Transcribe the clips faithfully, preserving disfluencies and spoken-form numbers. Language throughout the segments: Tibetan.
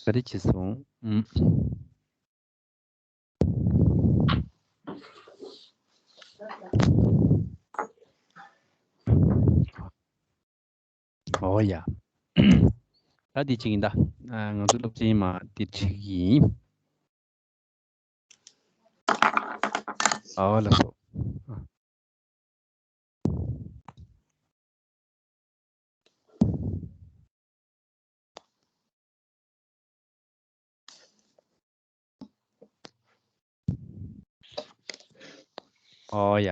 ག་རེ་བྱས་སོང་། ཨུམ། ཨོ་ཡ། ད་འདི་གཅིག་ཡིན་ད། ང་ཚོ་སློབ་ཚན་མ་འདི་འགྲིག་གི་ཡིན། ཨོ་ལགས་སོ། ཨོ་ཡ།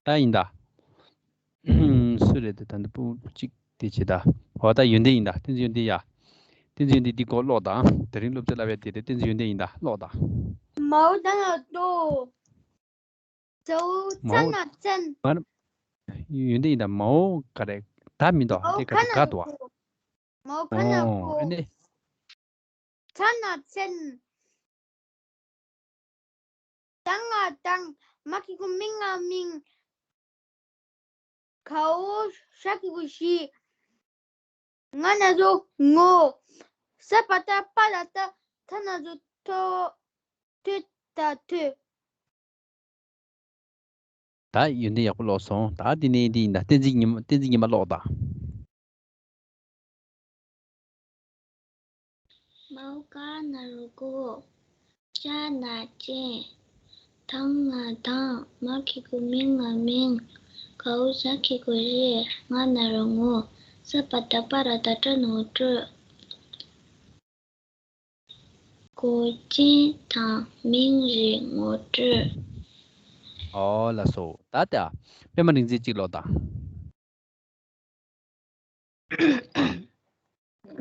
ད་ཡིན་ད། སུ་རེད་དེ་ད་འདི་སྤུ་གཅིག་དེ་བྱེད་ད། ཨོ་ད་ཡོན་ཏན་ཡིན་ད། བསྟན་འཛིན་ཡོན་ཏན་ཡ། བསྟན་འཛིན་ཡོན་ཏན་འདི་སྐོར་ཀློག་དང་། དེ་རིང་སློབ་ཚན་བསླབ་ཡ་དེ་རེད། བསྟན་འཛིན་ཡོན་ཏན་ཡིན་ད། ཀློག་དང་། མའོ་ད་ན་ཏོ། ཙའོ་མའོ་ཙ་ན་ཙན། མར། ཡོན་ཏན་ཡིན་ད། མའོ་ག་རེ། ད་མི་འདུག་མའོ་དེ་ག་ཁ་རེ་ན་ག་འདུག་གོ། མའོ་ཁ་ན་ཨོ་གོ། ཨ་ནི། ཙ་ན་ཙན། ད་ང་དང་། མ་གི་གུ་མི་ང་མིང་། གའོ་ཞ་གི་གུ་ཞི། ང་ན་རོ་ངོ། ས་པ་ད་པ་ར་ད་ཐ་ན་རོ་ཐོ། ཐོད་ད་ཐོད། ད་ཡོན་ཏན་ཡག་པོ་ཀློག་སོང་། ད་འདི་ནས་འདི་ཡིན་ད། བསྟན་འཛིན་ཉི་མ། བསྟན་འཛིན་ཉི་མ་ཀློག་དང་། མའོ་ག་ན་རོ་གོ། ཅ་ན་ཅན། ད་ང་དང་། མ་གི་གུ་མི་ང་མིང་། གའོ་ཞ་གི་གུ་ཞི། ང་ན་རོ་ངོ། ས་པ་ད་པ་ར་ད་ཏྲ་ན་རོ་ཏྲོ། གོ་ཅན་དང་མིང་རེད་ངོ་སྤྲོད། ཨོ་ལགས་སོ། ད་ལྟ་པད་མ་རིག་འཛིན་གཅིག་ཀློག་དང་།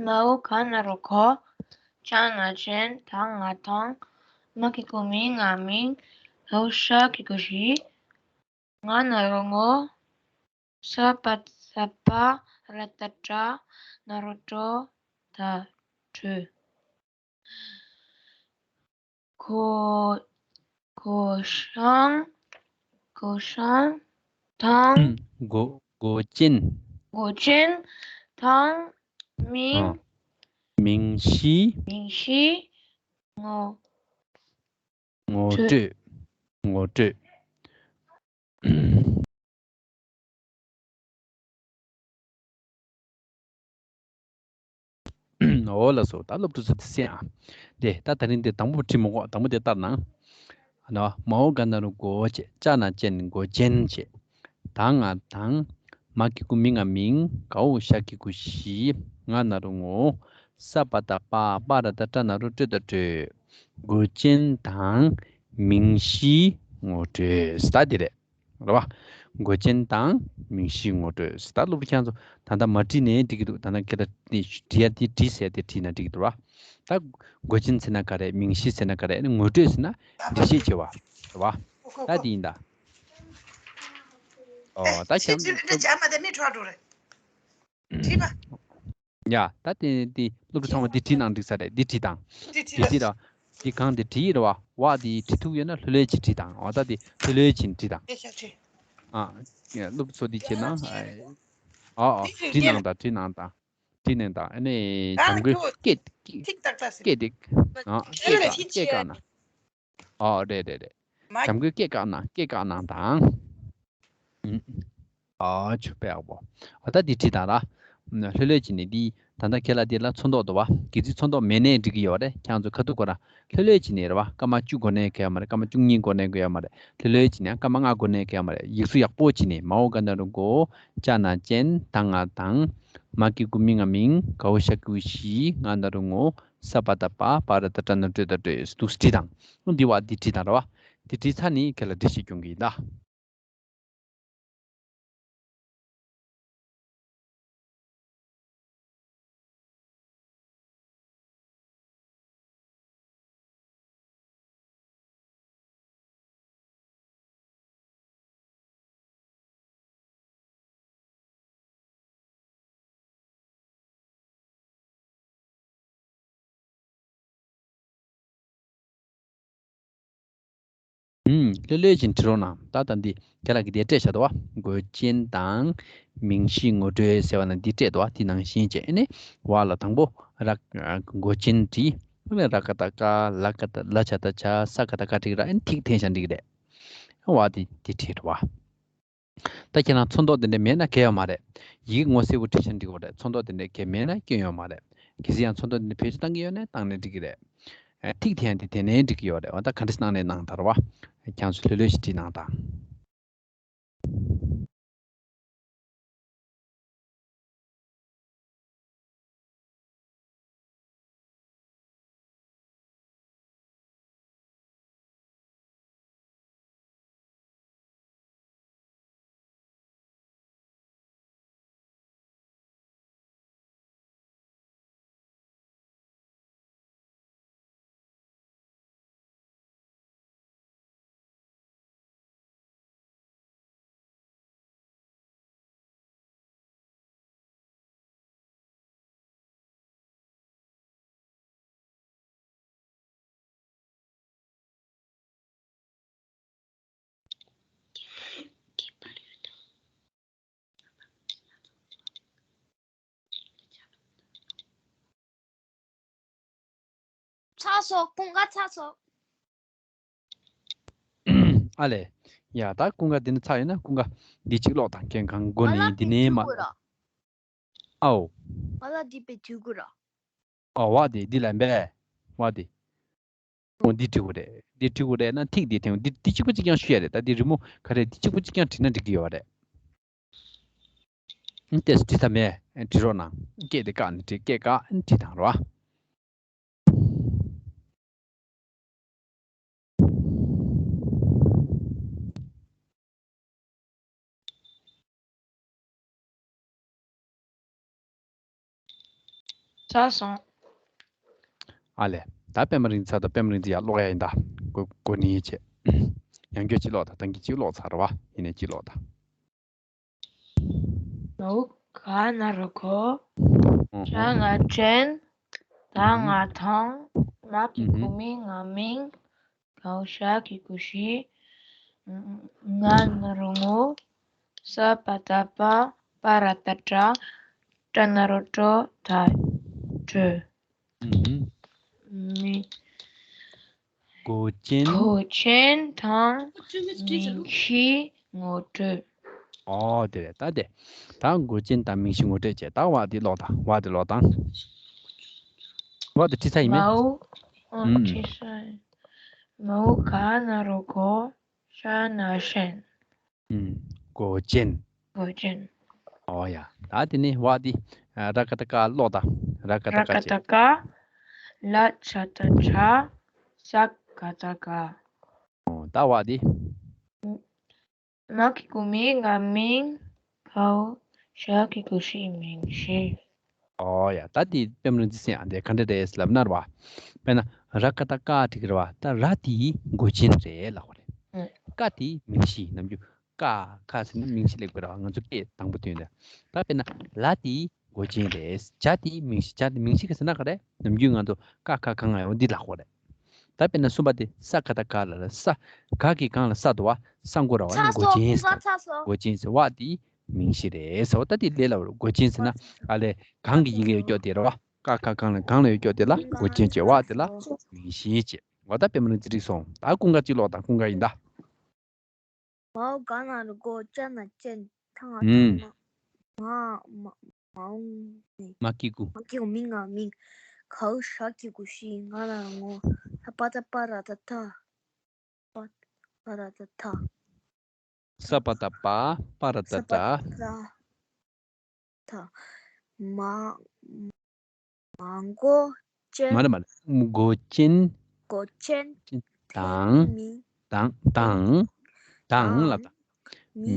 མའོ་ག་ན་རོ་གོ། ཅ་ན་ཅན། ད་ང་དང་། མ་གི་གུ་མི་ང་མིང་། གའོ་ཞ་གི་གུ་ཞི། ང་ན་རོ་ངོ། ས་པ་ས་པ་ར་ཏ་ཏྲ་ན་རོ་ཏྲོ་ད་ཏྲོ། གོ། གོ་ཤང་། གོ་ཤང་དང་། གོ། གོ་ཅན། གོ་ཅན་དང་། མིང་། མིང་གཞི། མིང་གཞི། ངོ་ངོ་སྤྲོད། སྤྲོད། ངོ་སྤྲོད། འོ་ལགས་སོ། ད་སློབ་ཕྲུག་ཚོ་དེ་གསན་ཨ། དེ་ད་དེ་རིང་དེ་དང་པོ་བྲིས་མི་དགོས། དང་པོ་དེ་ལྟར་ན། ཨ་ནི། མའོ་ག་ན་རོ་གོ་བྱས། ཅ་ན་ཅན། གོ་ཅན་བྱས། ད་ང་དང་། མ་གི་གུ་མི་ང་མིང་། གའོ་ཞ་གི་གུ་ཞི། ང་ན་རོ་ངོ་། ས་པ་ད་པ། པ་ར་ད་ཏྲ་ན་རོ་ཏྲོ་ད་ཏྲོ། གོ་ཅན་དང་མིང་གཞི་ངོ་སྤྲོད། ད་དེ་རེད། རེད་བ། གོ་ཅན་དང་མིང་གཞི་ངོ་སྤྲོད། ད་སློབ་ཕྲུག་ཁྱེད་ཚོ་ད་ལྟ་མ་བྲིས་ནའི་འགྲིག་གི་འདུག་ད་ལྟ་ཁྱེད་ལ་བྲིས་ཡ་དེ་བྲིས་ཟེར་དེ་བྲིས་ན་འགྲིག་གི་འདུག་ར། ད་གོ་ཅན་ཟེར་ན་ག་རེ། མིང་གཞི་ཟེར་ན་ག་རེ། ཨ་ནི་ངོ་སྤྲོད་ཟེར་ན་འགྲེལ་བཤད་བྱེད་པ་རེད་བ། ད་དེ་ཡིན་ད། ཨོ་ད་ཁྱེད་ཚོ། ཡ། ད་དེ་དེ་སློབ་ཕྲུག་ཚང་མ་འདི་བྲིས་གནང་འགྲིག་ས་རེད། འདི་བྲིས་དང་། འདི་བྲིས་དང་། འདི་གང་དེ་བྲིས་རེད་བ། བ་དེ་བྲིས་ཐུབ་ཡོད་ན་ལྷོད་ལྷོད་ཅིག་བྲིས་དང་། འོ་ད་དེ་ལྷོད་ལྷོད་ཅིག་བྲིས་དང་། ཨ། སློབ་ཕྲུག་ཚོ་འདི་བྱེད་ན། ཨ། ཨ། བྲིས་གནང་དང་། བྲིས་གནང་དང་། བྲིས་གནང་དང་། ཨ་ནི་ལྗང་གུ་སྐད། སྐད་དེ། ཨ། སྐད་ག་གནང་། ཨོ་རེད་རེད་རེད། ལྗང་གུ་སྐད་བཀག་གནང་། སྐད་བཀག་གནང་དང་། ཨ་ཆུ་པེ་ཨ་བོ། ཨ་ད་འདི་བྲིས་དང་ར། ལྷོད་ལྷོད་བྱས་ནས་འདི། ད་ལྟ་ཁྱེད་ལ་འདི་ལ་ཚོན་མདོག་འདུག་བ། གལ་སྲིད་ཚོན་མདོག་མེད་ནའི་འགྲིག་གི་ཡོད་རེད། ཁྱེད་ཚོ་ཁ་ཐུག་ཁོ་ར་ལྷོད་ལྷོད་བྱས་ནས་རེད་བ། སྐར་མ་བཅུ་འགོར་ནའི་གལ་ཡོད་མ་རེད། སྐར་མ་བཅུ་གཉིས་འགོར་ནའི་གལ་ཡོད་མ་རེད། ལྷོད་ལྷོད་བྱས་ནས། སྐར་མ་ལྔ་འགོར་ནའི་གལ་ཡོད་མ་རེད། ཡིག་གཟུགས་ཡག་པོ་བྱས་ནས། མའོ་ག་ན་རོ་གོ། ཅ་ན་ཅན། ད་ང་དང་། མ་གི་གུ་མི་ང་མིང་། གའོ་ཞ་གི་གུ་ཞི། ང་ན་རོ་ངོ་། ས་པ་ད་པ། པ་ར་ད་ཏྲ་ན་ཏྲོ་ད་ཏྲོ། འདུག་སེ་བྲིས་དང་། འདི་བ་འདི་བྲིས་དང་ར་བ། འདི་བྲིས་ཚར་ནས་ཁྱེད་ལ་འགྲེལ་བཤད་སྐྱོན་གྱི་ཡིན་ད། ཨུམ། ལྷོད་ལྷོད་ཅིག་བྲིས་རོགས་གནང་། ད་ལྟ་འདི་ཁྱེད་རང་གིས་འདི་སྤྲད་བཞག་འདུག་བ། མགོ་ཅན་དང་མིང་གཞི་ངོ་སྤྲོད་ཟེར་བ་ན་འདི་སྤྲད་འདུག་བ། དེ་ནང་བཞིན་བྱས། ཨ་ནི་བ་ལ་དང་པོ་ར། མགོ་ཅན་བྲིས། ཨ་ནི་ར་ག་བཏགས་རྐ། ལ་ག་བཏགས་ལ་ཆ་བཏགས་ལྕགས། ས་ག་བཏགས་སྐ་བྲིས་ར། ཨ་ནི་ཐིག་འཐེན་བཞག་འགྲིག་གི་རེད། བ་དེ་དེ་བྲིས་རེད་བ། ད་ཁྱེད་རང་ཚོན་མདོག་དེ་འདྲ་མེད་ན་གལ་ཡོད་མ་རེད། ཡིག་ངོ་གསལ་པོ་བྲིས་ཤིང་འགྲིག་གི་རེད། ཚོན་མདོག་དེ་འདྲ་གལ་མེད་ན་སྐྱོན་ཡོད་མ་རེད། གལ་སྲིད་ཡང་ཚོན་མདོག་དེ་འདྲ་བེད་སྤྱོད་བཏང་གི་ཡོད་ན་བཏང་ནས་འགྲིག་གི་རེད། ཨ། ཐིག་འཐེན་དེ་འཐེན་ནས་འགྲིག་གི་ཡོད་རེད། འོ་ད་ག་འདྲ་སེ་གནང་ནས་གནང་དང་རེད་བ། ཁྱེད་ཚོ་ལྷོད་ལྷོད་ཞིག་བྲིས་གནང་དང་། ཚར་སོང་། ཀུན་དགའ་ཚར་སོང་། ཨ་ལས། ཡ་ད་ཀུན་དགའ་འདི་ནི་ཚར་ཡོད་ན་ཀུན་དགའ་འདི་གཅིག་ཀློག་དང་། ཁྱེད་གང་དགོས་ནི་འདི་ནས་མ། ཨའོ། ང་ལ་འདི་དཔེ་འཐུས་དགོས་ར། ཨའོ་བ་དེ་འདི་ལ་འབད། བ་དེ། འོ་འདི་བྲིས་དགོས་རེད། འདི་བྲིས་དགོས་རེད་ན་ཐིག་འདི་འཐེན། འདི་འདི་གཅིག་པ་གཅིག་རྐྱང་ཞུ་ཡ་རེད། ད་འདི་རི་མོ་ག་རེ་འདི་གཅིག་པ་གཅིག་རྐྱང་བྲིས་ན་འགྲིག་གི་ཡོད་རེད། ཨ་ཏེས་བྲིས་ཐབས་མེད། བྲིས་རོགས་གནང་། སྐད་དེ་བཀག་ནས་བྲིས། སྐད་བཀག་ནས་བྲིས་དང་རོ། ཚར་སོང་། ཨ་ལས། ད་པད་མ་རིག་འཛིན་ཚར་དང་། པད་མ་རིག་འཛིན་ཡར་ཀློག་ཡ་ཡིན་ད། གོ་གོ་ནི་ཡིན་བྱས། ཡང་བསྐྱར་གཅིག་ཀློག་དང་། ད་གིན་གཅིག་ཀློག་ཚར་རེད་བ། ཡིན་ནའི་གཅིག་ཀློག་དང་། ལའོ་ག་ན་རོ་གོ། ཨོ་ཧོ། ཤ་ང་ཅན། ད་ང་ཐང་། མ་གི་གུ་མི་ང་མིང་། གའོ་ཤ་གི་གུ་ཤི། ང་ན་རོ་ངོ། ས་པ་ད་པ། པ་ར་ད་པྲ། ཏྲ་ན་རོ་ཏྲོ། ད་ཏྲོ། མི། གོ་ཅན། གོ་ཅན་དང་མིང་གཞི་ངོ་སྤྲོད། ཨོ་དེ་རེད། ད་དེ། ད་གོ་ཅན་དང་མིང་གཞི་ངོ་སྤྲོད་བྱས། ད་བ་དེ་ཀློག་དང་། བ་དེ་ཀློག་དང་། བ་དེ་བྲིས་ཚར་ཡིན་མེད། མའོ། ཨོ་ཨུམ། བྲིས་ཚར་ཡིན། མའོ་ག་ན་རོ་གོ། ཤ་ན་ཤན། ཨུམ། གོ་ཅན། གོ་ཅན། ཨོ་ཡ། ད་དེ་ནས་བ་དེ། ཨ། ར་ག་བཏགས་རྐ་ཀློག་དང་། ར་ག་བཏགས་ར་རྐ་ག་བཏགས་བྱས། རྐ། ལ་ཆ་བཏགས་རྐྱ། ས་ག་བཏགས་སྐྱ། ཨོ་ད་བ་དེ། མ་གི་གུ་མི་ང་མིང་། གའོ་ཤ་གི་གུ་ཤི་མིང་གཞི། ཨོ་ཡ། ད་དེ་པད་མ་རིག་འཛིན་ཟེར་ཡ་དེ་ག་འདྲ་རེད་ལབ་ན་རེད་བ། དཔེར་ན་ར་ག་བཏགས་རྐ་བྲིས་ཀྱི་རེད་བ། ད་ར་དེ་མགོ་ཅན་རེད་ལབ་དགོས་རེད། ཨུ། རྐ་དེ་མིང་གཞི། ནམ་རྒྱུན་རྐ་ཁ་ཟེར་ན་མིང་གཞི་སླེབས་དགོས་རེད་བ། ང་ཚོ་སྐད་དང་པོ་ཐོན་དེ། ད་དཔེར་ན་ལ་དེ་མགོ་ཅན་རེད། ཇ་དེ་མིང་གཞི། ཇ་དེ་མིང་གཞི་ག་ཟེར་ན་ག་རེད། ནམ་རྒྱུན་ང་ཚོ་ཀ་ཁ་ག་ང་ཡོང་འདི་ལབ་དགོས་རེད། ད་དཔེར་ན་གསུམ་པ་དེ་ས་ག་བཏགས་སྐ་ལ་ལ་ས། ག་གི་གང་ལ་ས་འདུག་བ། ས་མགོ་ར་བ། ཡང་མགོ་ཅན་ཟེར། མགོ་ཅན་ཟེར་བ་དེ་མིང་གཞི་རེད་ཟེར་བ། ད་དེ་ལས་སླ་བོ་རེད། མགོ་ཅན་ཟེར་ན་ཨ་ལས་གང་གི་ཡི་གེ་ཡོད་ཀྱོག་དེ་རེད་བ། ཀ་ཁ་གང་ལ་གང་ལ་ཡོད་ཀྱོག་དེ་ལ་མགོ་ཅན་བྱས། བ་དེ་ལ་མིང་གཞི་བྱས། འོ་ད་དཔེ་མི་སྲིད་ཅིག་འགྲིག་སོང་། ད་ཀུན་དགའ་གཅིག་ཀློག་དང་། ཀུན་དགའ་ཡིན་ད། མའོ་ག་ན་རོ་གོ། ཅ་ན་ཅན། ཐ་ང་ཐང་། ཨུམ། མ། མ། མའོ་ནི། མ་གི་གུ། མ་གི་གུ་མི་ང་མིང་། གའོ་ཤ་གི་གུ་ཤི། ང་ན་རོ་ངོ། ས་པ་ད་པ་ར་ད་ཏྲ། པ། པ་ར་ད་ཏྲ། ས་པ་ད་པ། པ་ར་ད་ཏྲ། ས་པ་ད་ཏྲ། མ། མ་མགོ་ཅན། མ་རེད་མ་རེད། མགོ་ཅན། མགོ་ཅན། དང་། མིང་། དང་། དང་། དང་ལ་དང་།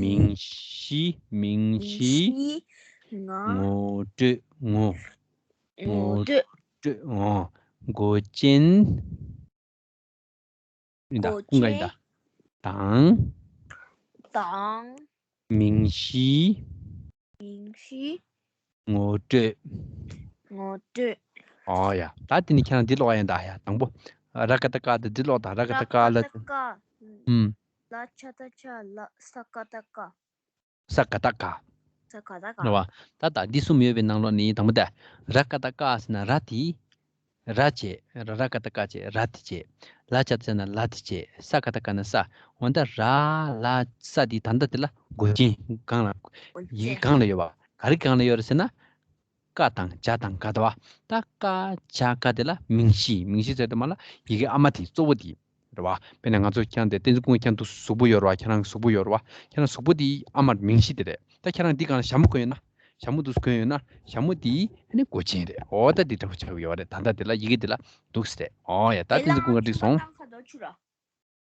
མིང་། མིང་གཞི། མིང་གཞི། མིང་གཞི། ང་། ངོ་སྤྲོད། ངོ་། ངོ་སྤྲོད། སྤྲོད། ངོ་། མགོ་ཅན། ཡིན་ད། མགོ་ཀུན་དགའ་ཡིན་ད། ཅན། དང་། དང་། མིང་གཞི། མིང་གཞི། ངོ་སྤྲོད། ངོ་སྤྲོད། ཨོ་ཡ། ད་དེ་ནི་ཁྱེད་རང་འདི་ཀློག་ཡ་ཡིན་ད་ཡ། དང་པོ། ར་ག་བཏགས་རྐ་དེ་འདི་ཀློག་དང་། ར་ག་བཏགས་རྐ་ལ། ར་ག་བཏགས་རྐ། ཨུམ། ལ་ཆ་ད་ཆ་ལ་ས་ཀ་ད་ཀ། ས་ཀ་ད་ཀ། ས་ཀ་ད་ཀ། རེད་བ། ད་ད་འདི་གསུམ་ཡོད་པའི་ནང་ལོགས་ནས་དང་པོ་དེ། ར་ཀ་ད་ཀ་ཟེར་ན་ར་དེ། ར་བྱས། ར་ར་ཀ་ད་ཀ་བྱས་ར་དེ་བྱས། ལ་ཆ་ད་ཆ་ན་ལ་དེ་བྱས། ས་ཀ་ད་ཀ་ན་ས། འོ་ད་ར་ལ་ས་དེ་ད་ལྟ་དེ་ལ་མགོ་ཅན་གང་ལ། ཡི་གེ་གང་ལ་ཡོད་པ། ག་རེ་གང་ལ་ཡོད་རེད་ཟེར་ན། ཀ་དང་ཇ་དང་ག་དེ་བ། ད་ཀ་ཇ་ག་དེ་ལ་མིང་གཞི། མིང་གཞི་ཟེར་དུས་མ་ལ་ཡི་གེ་ཨ་མ་དེ་གཙོ་བོ་དེ། རེད་བ། དཔེར་ན་ང་ཚོ་ཁྱེད་རང་དེ་བསྟན་འཛིན་ཀུན་དགའ་ཁྱེད་རང་འདུག་གཟུགས་པོ་ཡོད་རེད་བ། ཁྱེད་རང་གཟུགས་པོ་ཡོད་རེད་བ། ཁྱེད་རང་གཟུགས་པོ་དེ་ཨ་མར་མིང་གཞི་དེ་རེད། ད་ཁྱེད་རང་འདི་སྒང་ལ་ཞྭ་མོ་གོན་ཡོད་ན། ཞྭ་མོ་འདུག་གོན་ཡོད་ན་ཞྭ་མོ་དེ་ཨ་ནི་མགོ་ཅན་རེད། འོ་ད་འདི་འདྲ་པོ་ཆགས་ཀྱི་ཡོད་རེད། ད་ལྟ་དེ་ལ་ཡི་གེ་དེ་ལ་འདུག་ཟེར་རེད། འོ་ཡ། ད་བསྟན་འཛིན་ཀུན་དགའ་འགྲིག་སོང་།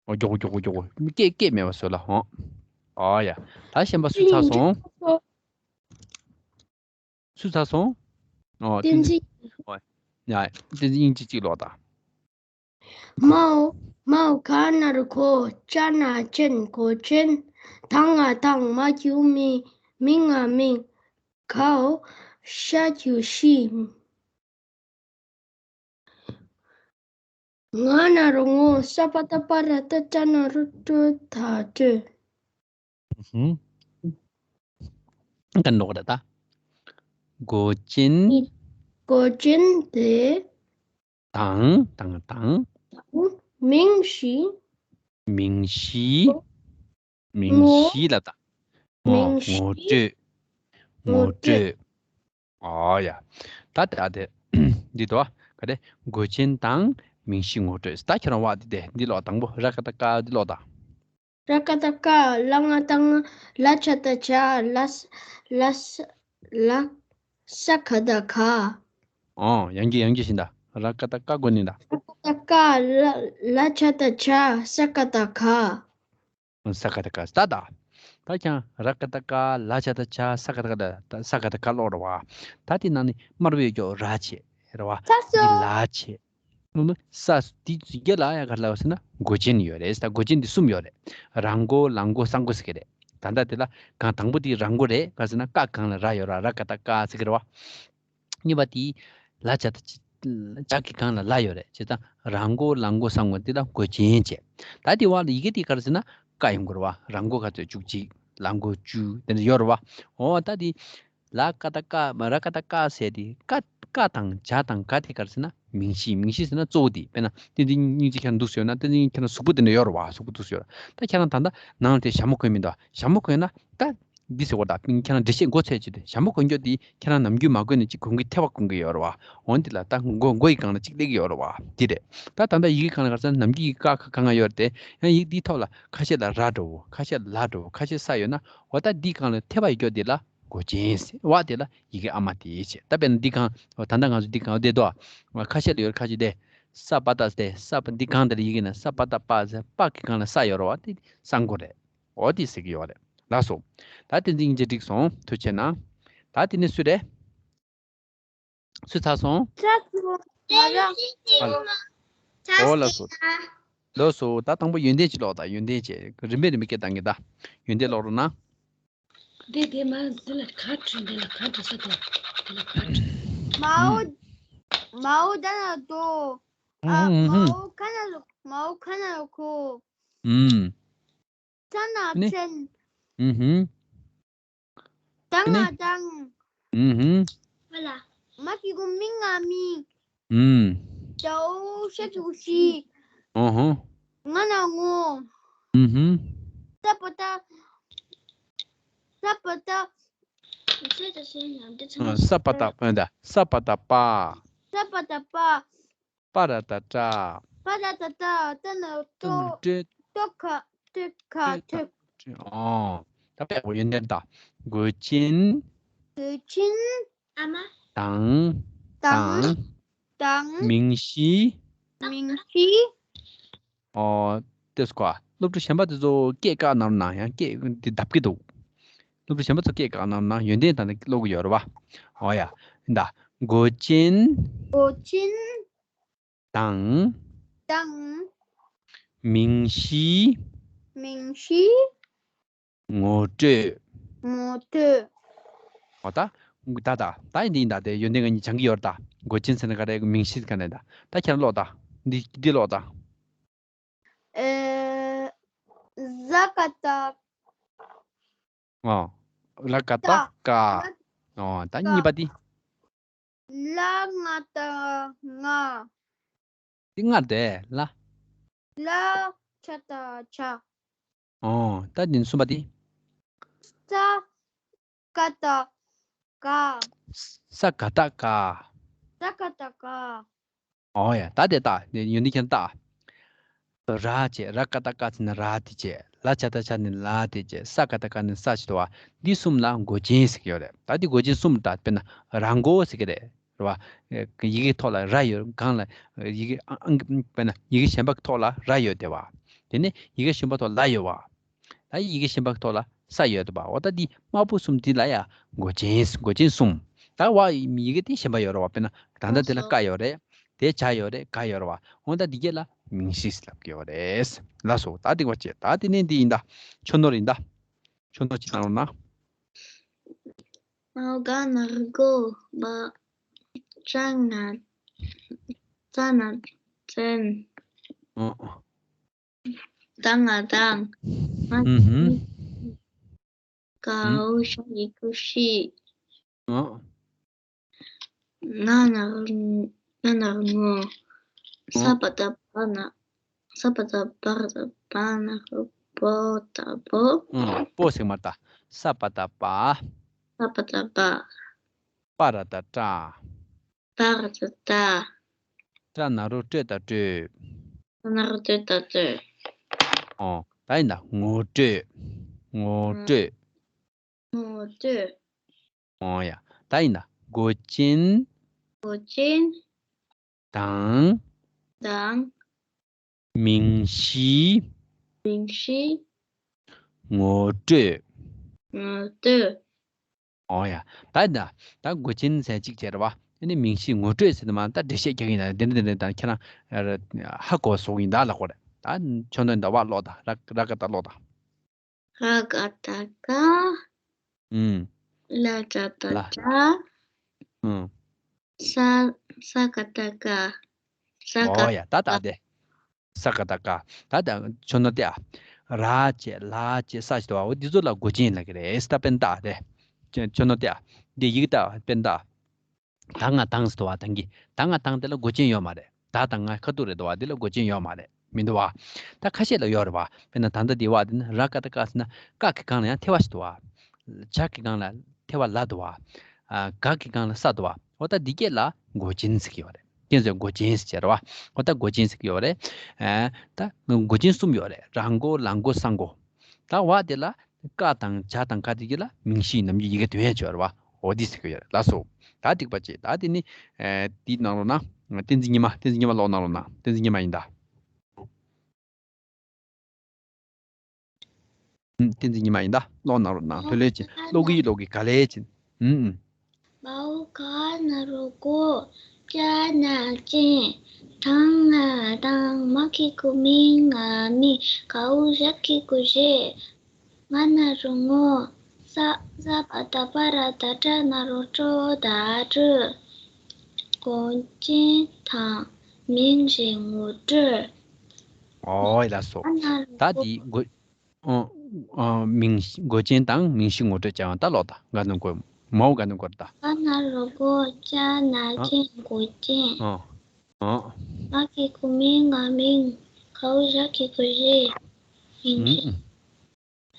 འོ་མགྱོགས་པོ་མགྱོགས་པོ་མགྱོགས་པོ། མི་སྐད་སྐད་མེད་པ་བཟོས་ལ་ཧོ། འོ་ཡ། ད་གཞན་པ་སུ་ཚར་སོང་། སུ་ཚར་སོང་། ཨོ། བསྟན་འཛིན། ཨོ། ཡ། བསྟན་འཛིན་དབྱིན་ཇི་གཅིག་ཀློག་དང་། 猫，猫看那个，家那见可见，糖啊糖，麻球米，命啊命，考下就行。 ང་ན་རོ་ངོ་ས་པ་ཏ་པ་ར་ཏ་ཅ་ན་རོ་ཏྲོ་ཐ་ཏྲོ། ཧུམ། ག་འདོགས་ར་ད། མགོ་ཅན། མགོ་ཅན་དེ། དང་དང་དང་། མིང་གཞི། མིང་གཞི། མིང་གཞི་ལ་ད། ངོ་སྤྲོད། ངོ་སྤྲོད། ཨོ་ཡ། ད་ད་དེ། འདི་དོ། ག་དེ། མགོ་ཅན་དང་མིང་གཞི་ངོ་སྤྲོད། ད་ཁྱེད་རང་བ་འདི་དེ་འདི་ཀློག་དང་པོ་ར་ཀ་ཏ་ཀ་འདི་ཀློག་དང་། ར་ཀ་ཏ་ཀ་ལ་ང་ཏ་ང་ལ་ཆ་ཏ་ཆ་ལ་ས་ལ་ས་ལ་ས་ཀ་ཏ་ཀ། ཨོ་ཡང་གི་ཡང་གི་བཞིན་ད། ར་ཀ་ཏ་ཀ་དགོས་ནི་ད། ར་ཀ་ཏ་ཀ་ལ་ལ་ཆ་ཏ་ཆ་ས་ཀ་ཏ་ཀ། ས་ཀ་ཏ་ཀ་ད་ད། ད་ཀྱང་ར་ཀ་ཏ་ཀ་ལ་ཆ་ཏ་ཆ་ས་ཀ་ཏ་ཀ་ད་ས་ཀ་ཏ་ཀ་ཀློག་ར་བ། ད་དེ་ནང་ནས་དམར་པོའི་སྐྱོ་ར་ཆེ་ར་བ། ད་སོ་དེ་ལ་ཆེ། ནུ་ནུ་ས་དེ་ཡི་གེ་ལ་ཡ་ག་ལ་བ་ཟེར་ན་མགོ་ཅན་ཡོད་རེད། ད་མགོ་ཅན་དེ་གསུམ་ཡོད་རེད། ར་མགོ་ལ་མགོ་ས་མགོ་ཟེར་གི་རེད། ད་ད་དེ་ལ་གང་དང་པོ་དེ་ར་མགོ་རེད། ག་ཟེར་ན་ཀ་གང་ལ་ར་ཡོད་ར་ར་ཀ་ཏ་ཀ་ཟེར་གི་ར་བ། གཉིས་པ་དེ་ལ་ཆ་ཏ་ཆ་ཇ་གི་གང་ལ་ལ་ཡོད་རེད། བྱས་ཙང་ར་མགོ་ལ་མགོ་ས་མགོ་འདི་ལ་མགོ་ཅན་བྱས། ད་དེ་བ་ལ་ཡི་གེ་དེ་ག་རེ་ཟེར་ན་ཀ་ཡོང་གི་རེད་བ། ར་མགོ་ག་ཚོད་བཅུ་གཅིག་ལ་མགོ་བཅུ་དེ་འདྲ་ཡོད་རེད་བ། འོ་ད་དེ་ལ་ཀ་ཏ་ཀ་མ་ར་ཀ་ཏ་ཀ་ཟེར་དེ་ཀ་ཀ་དང་ཇ་དང་ག་དེ་ག་རེ་ཟེར་ན་མིང་གཞི། མིང་གཞི་ཟེར་ན་གཙོ་བོ་དེ། དཔེར་ན་དེ་འདི་སྙིང་རྗེ་ཁྱེད་རང་འདུག་ཟེར་ན་དེ་འདི་ཁྱེད་རང་གཟུགས་པོ་དེ་འདྲ་ཡོད་རེད་བ། གཟུགས་པོ་འདུག་ཟེར་ཡོད་རེད། ད་ཁྱེད་རང་ད་ལྟ་ནང་ལ་དེ་ཞྭ་མོ་གོན་མི་འདུག་ཞྭ་མོ་གོན་ན་ད། འདི་ཟེར་བ་དང་ཁྱེད་རང་འགྲེལ་བཤད་མགོ་ཚོས་བྱེད་དུས་ཞྭ་མོ་གོན་རྒྱུ་འདི་ཁྱེད་རང་ནམ་རྒྱུན་མ་གོན་ནས་ཅིག་གོན་གི་ཐེ་བ་གོན་གི་ཡོད་རེད་བ། འོན་ཏེ་ལ་ད་མགོ་མགོ་ཡི་སྒང་ལ་ཅིག་སླེབས་ཀྱི་ཡོད་རེད་བ། འདི་རེད། ད་ད་ལྟ་ཡི་གེ་སྒང་ལ་ག་ཚོད་ནམ་རྒྱུན་ཡི་གེ་ཀ་ཁ་གང་ཡོད་རེད་དེ། ཡང་ཡིག་འདིའི་ཐོག་ལ་ཁ་ཤས་ལ་ར་འགྲོ་བོ། ཁ་ཤས་ལ་འགྲོ་བོ། ཁ་ཤས་ས་ཡོད་ན། འོ་ད་འདིའི་སྒང་ལ་ཐེ་བ་ཡི་སྐྱོ་འདི་ལ་མགོ་ཅན་ཟེར་བ། དེ་ལ་ཡི་གེ་ཨ་མ་དེ་བྱས། ད་དཔེར་ན་འདི་སྒང་འོ་ད་ལྟ་ང་ཚོ་འདི་སྒང་འོ་བསྡད་དོ། ཁ་ཤས་ལ་ཡོད་རེད། ཁ་ཤས་དེ་ས་པ་ཏ་ཟེར། ས་པ་འདི་སྒང་དེ་ལ་ཡི་གེ་ན་ས་པ་ཏ་པ་ཟེར། པ་གི་སྒང་ལ་ས་ཡོད་རེད་བ། དེ་ས་མགོ་རེད། འོ་དེ་ཟེར་གྱི་ཡོད་རེད། ལགས་སོ། ད་དེ་འཛིན་སྙིང་རྗེ་འགྲིག་སོང་། ཐུགས་རྗེ་གནང་། ད་དེ་ནས་སུ་རེད། སུ་ཚར་སོང་། ཚར་སོང་། ང་རང་། ཨ་ལ། འོ་ལགས་སོ། ལགས་སོ། ད་དང་པོ་ཡོན་ཏན་ཅིག་ཀློག་དང་། ཡོན་ཏན་ཅིག་རིམ་པས་རིམ་པས་སྐད་བཏང་གི། ད་ཡོན་ཏན་ཀློག་རོགས་གནང་། འདི་དེ་མ་འདི་ལ་ག་བྲིས། འདི་ལ་ག་བྲིས་ས་དེ་འདི་ལ་ག་བྲིས། མའོ། མའོ་ད་ན་དོ། ཨ། ཨུ་ཧུམ་ཧུམ། མའོ་ཁ་ན་ལོ། མའོ་ཁ་ན་ལོ་ཁོ། ཨུམ། ས་ན་ནི་ཆེན། ཨུ་ཧུམ། ད་ང་ནི་དང་། ཨུ་ཧུམ། ཧ་ལ། མ་གི་གུ་མི་ང་མི། ཨུམ། ད་འོ་ཤ་གི་གུ་ཤི། ཨོ་ཧོ། ང་ན་ངོ་། ཨུ་ཧུམ། ས་པ་ཏ། ས་པ་ཏ། ཨ། ས་པ་ཏ། ཨ། ད་ས་པ་ཏ་པ། ས་པ་ཏ་པ། པ་ར་ཏ་པྲ། པ་ར་ཏ་པྲ། ཏ་ན་ཏོ། ཏོ་ན་ཏྲ། ཏོ་ཁ་ཏོ་ཁ་ཏོ། ཨོ། ད་དཔེ་ཡོན་ཏན་ད། མགོ་ཅན། མགོ་ཅན། ཨ་མ། དང་། དང་། དང་། མིང་གཞི། མིང་གཞི། ཨོ། དེ་སྐོར་སློབ་ཕྲུག་གཞན་པ་དེ་ཚོ་སྐད་བཀག་གནང་རོགས་གནང་། ཡང་སྐད་འདི་བརྡབ་ཀྱི་འདུག་སློབ་ཕྲུག་གཞན་པ་ཚོ་སྐད་བཀག་གནང་རོགས་གནང་། ཡོན་ཏན་ད་ནི་ཀློག་གི་ཡོད་རེད་བ། ཨོ་ཡ། ད་མགོ་ཅན། མགོ་ཅན། དང་། དང་། མིང་གཞི། མིང་གཞི། ངོ་སྤྲོད། ངོ་སྤྲོད། འོ་ད། ད་ད་ད་ཡིན་འདི་ཡིན་ད། དེ་ཡོན་ཏན་ག་གཉིས་སྦྱང་གི་ཡོད་རེད་ད། མགོ་ཅན་ཟེར་ན་ག་རེ། མིང་གཞི་ག་ནས་ད། ད་ཁྱེད་རང་ཀློག་ད། འདི་འདི་ཀློག་ད། ཨེ། ད་ག་ད། ཨོ། ར་ག་ད་ད། ཀ། ཨོ། ད་གཉིས་པ་དེ། ལ་ང་ད་ང་། དེ་ང་དེ་ལ། ལ་ཆ་ད་ཆ། ཨོ། ད་དེ་གསུམ་པ་དེ། ས་ག་ད་ག། ས་ག་ད་ག། ས་ག་ད་ག། ཨོ་ཡ། ད་དེ་ལྟ། དེ་ཡོན་ཏན་ཁྱེར་ལྟ། ར་བྱས། ར་ག་ད་ཀ་ཟེར་ན་ར་དེ་བྱས། ལ་ཆ་ད་ཆ་ནི་ལ་དེ་བྱས། ས་ག་ད་ཀ་ནི་ས་བྱས་འདུག་བ། འདི་གསུམ་ལ་མགོ་ཅན་ཟེར་གྱི་ཡོད་རེད། ད་འདི་མགོ་ཅན་གསུམ་ལ་ད་དཔེར་ན་ར་མགོ་ཟེར་གྱི་རེད། རེད་བ། ཡི་གེ་ཐོག་ལ་ར་ཡོད། སྒང་ལ་ཡི་གེ་ཨང་ཨང་དཔེར་ན་ཡི་གེ་གཞན་པ་ཐོག་ལ་ར་ཡོད་དེ་བ། དེ་ནས་ཡི་གེ་གཞན་པ་ཐོག་ལ་ཡོད་བ། ད་ཡི་གེ་གཞན་པ་ཐོག་ལ་ས་ཡོད་དོ་བ། འོ་ད་འདི་དམར་པོ་གསུམ་འདི་ལ་ཡ་མགོ་ཅན། མགོ་ཅན་གསུམ། ད་བ་ཡི་གེ་དེ་གཞན་པ་ཡོད་རེད་བ། དཔེར་ན་ད་ལྟ་དེ་ལ་ཀ་ཡོད་རེད། དེ་ཇ་ཡོད་རེད། ག་ཡོད་རེད་བ། འོ་ད་འདི་གྱད་ལ་མིང་གཞི་ལབ་ཀྱི་ཡོད་རེད། ལགས་སོ། ད་འདི་བ་བྱས། ད་དེ་ནས་འདི་ཡིན་ད། ཆོས་ནོར་ཡིན་ད། ཆོས་ནོར་ཅི་གནང་རོགས་གནང་། མའོ་ག་ན་རོ་མགོ། བ་ཅ་ན་ཙ་ན་བཙན། ཨོ། ད་ང་དང་། ང་ཨུ་ཧུམ། གའོ་ཞ་གི་གུ་ཤི། ཨོ། ང་ན་རོ་ང་ན་རོ་ངོ། ས་པ་ད་པ་ན། ས་པ་ད་པ་ར་ད་པ་ན་རོ་པོ་ད་པོ། ཨོ། པོ་ཟེར་མ་ད། ས་པ་ད་པ། ས་པ་ད་པ། པ་ར་ད་པྲ། པ་ར་ད་པྲ། པྲ་ན་རོ་པྲོ་ད་པྲོད། པྲ་ན་རོ་པྲོ་ད་པྲོད། ཨོ། ད་ཡིན་ད། ངོ་སྤྲོད། ངོ་སྤྲོད། ངོ་སྤྲོད། ཨོ་ཡ། ད་ཡིན་ད། མགོ་ཅན། མགོ་ཅན། དང་། དང་། མིང་གཞི། མིང་གཞི། ངོ་སྤྲོད། ངོ་སྤྲོད། ཨོ་ཡ། ད་ད་ད་མགོ་ཅན་ཟེར་གཅིག་བྱས་རེད་བ། ཨ་ནི་མིང་གཞི་ངོ་སྤྲོད་ཟེར་དུས་མ་ད་འགྲེལ་བཤད་རྒྱག་གི་ཡིན་ན། འདི་འདི་འདི་ད་ཁྱེད་རང་ཧ་གོ་སོང་ཡིན་ད་ལབ་དགོས་རེད། ད་ཆོས་ནོར་ད་བ་ཀློག་ད། ར་ར་ག་ད་ཀློག་ད། ར་ག་ད་ག། ཨུམ། ལ་ཅ་ད་ལ་ཅ། ཨུམ། ས་ས་ག་ད་ག། ས་ག་ཨོ་ཡ། ད་ད་དེ། ས་ག་ད་ག། ད་ད་ཆོས་ནོར་དེ་ཨ། ར་བྱས། ལ་བྱས། ས་བྱས་དོ། འོ་འདི་ཚོ་ལ་མགོ་ཅན་ལབ་ཀྱི་རེད། ད་དཔེར་ན་ད་དེ། ཆོས་ཆོས་ནོར་དེ་ཨ། འདི་ཡི་གེ་ད་དཔེར་ན་ད། ད་ང་དང་ཟེར་དོ་བ། དང་གི་ད་ང་དང་དེ་ལ་མགོ་ཅན་ཡོད་མ་རེད། ད་དང་ང་ཁ་ཐུག་རེད་དོ་བ། དེ་ལ་མགོ་ཅན་ཡོད་མ་རེད། མི་འདུག་བ། ད་ཁ་ཤས་ལ་ཡོད་རེད་བ། དཔེར་ན་ད་ལྟ་འདི་བ་འདི་ནི་ར་ག་ད་ཀ་ཟེར་ན་ཀ་གི་སྒང་ལ་ཡང་ཐེ་བ་ཞིག་འདུག་བ། ཇ་གི་སྒང་ལ་ཐེ་བ་ལ་འདུག་བ། ཨ། ག་གི་སྒང་ལ་ས་འདུག་བ། འོ་ད་འདི་སྐད་ལ་མགོ་ཅན་ཟེར་གྱི་ཡོད་རེད། ཁྱེད་ཚོས་མགོ་ཅན་ཟེར་བྱས་རེད་བ། འོ་ད་མགོ་ཅན་ཟེར་གྱི་ཡོད་རེད། ཨ། ད་མགོ་ཅན་གསུམ་ཡོད་རེད། ར་མགོ། ལ་མགོ། ས་མགོ། ད་བ་དེ་ལ་ཀ་དང་ཇ་དང་ག་དེ་གྱད་ལ་མིང་གཞི་ནམ་རྒྱུན་ཡི་གེ་དོན་ཡོད་ཆོག་རེད་བ། འོ་འདི་ཟེར་གྱི་ཡོད་རེད། ལགས་སོ། ད་འགྲིག་པ་བྱེད། ད་དེ་ནི། ཨེ། འདི་གནང་རོགས་གནང་། བསྟན་འཛིན་ཉི་མ། བསྟན་འཛིན་ཉི་མ་ཀློག་གནང་རོགས་གནང་། བསྟན་འཛིན་ཉི་མ་ཡིན་ད། ཨུམ། བསྟན་འཛིན་ཉི་མ་ཡིན་ད། ཀློག་གནང་རོགས་གནང་། ལྷོད་ལྷོད་བྱེད། ཀློག་གི་ཀློག་གི་ག་ལེ་བྱེད། ཨུམ་ཨུམ། མའོ་ག་ན་རོ་མགོ། ཅ་ན་ཅན། ད་ང་དང་། མ་གི་གུ་མི། ང་མིང་། གའོ་ཞ་གི་གུ་ཤི། ང་ན་རོ་ངོ། ས་ས་པ་ད་པ་ར་ད་པྲ་ན་རོ་པྲོ་ད་པྲོད། མགོ་ཅན་དང་མིང་གཞི་ངོ་སྤྲོད། ཨོ་ལགས་སོ། ང་ན་རོ་ད་མགོ་འདི་མགོ། ཨོ། ཨོ། མིང་། མགོ་ཅན་དང་མིང་གཞི་ངོ་སྤྲོད་བྱ་བ་ད་ཀློག་ད། ག་ནང་དགོས། མའོ་ག་ནང་དགོས་ད། ག་ན་རོ་མགོ། ཅ་ན་ཅན། མགོ་ཅན། ཨོ། ཨོ། མ་གི་གུ་མི། ང་མིང་། གའོ་ཞ་གི་གུ་ཤི། མིང་གཞི། ཨུམ།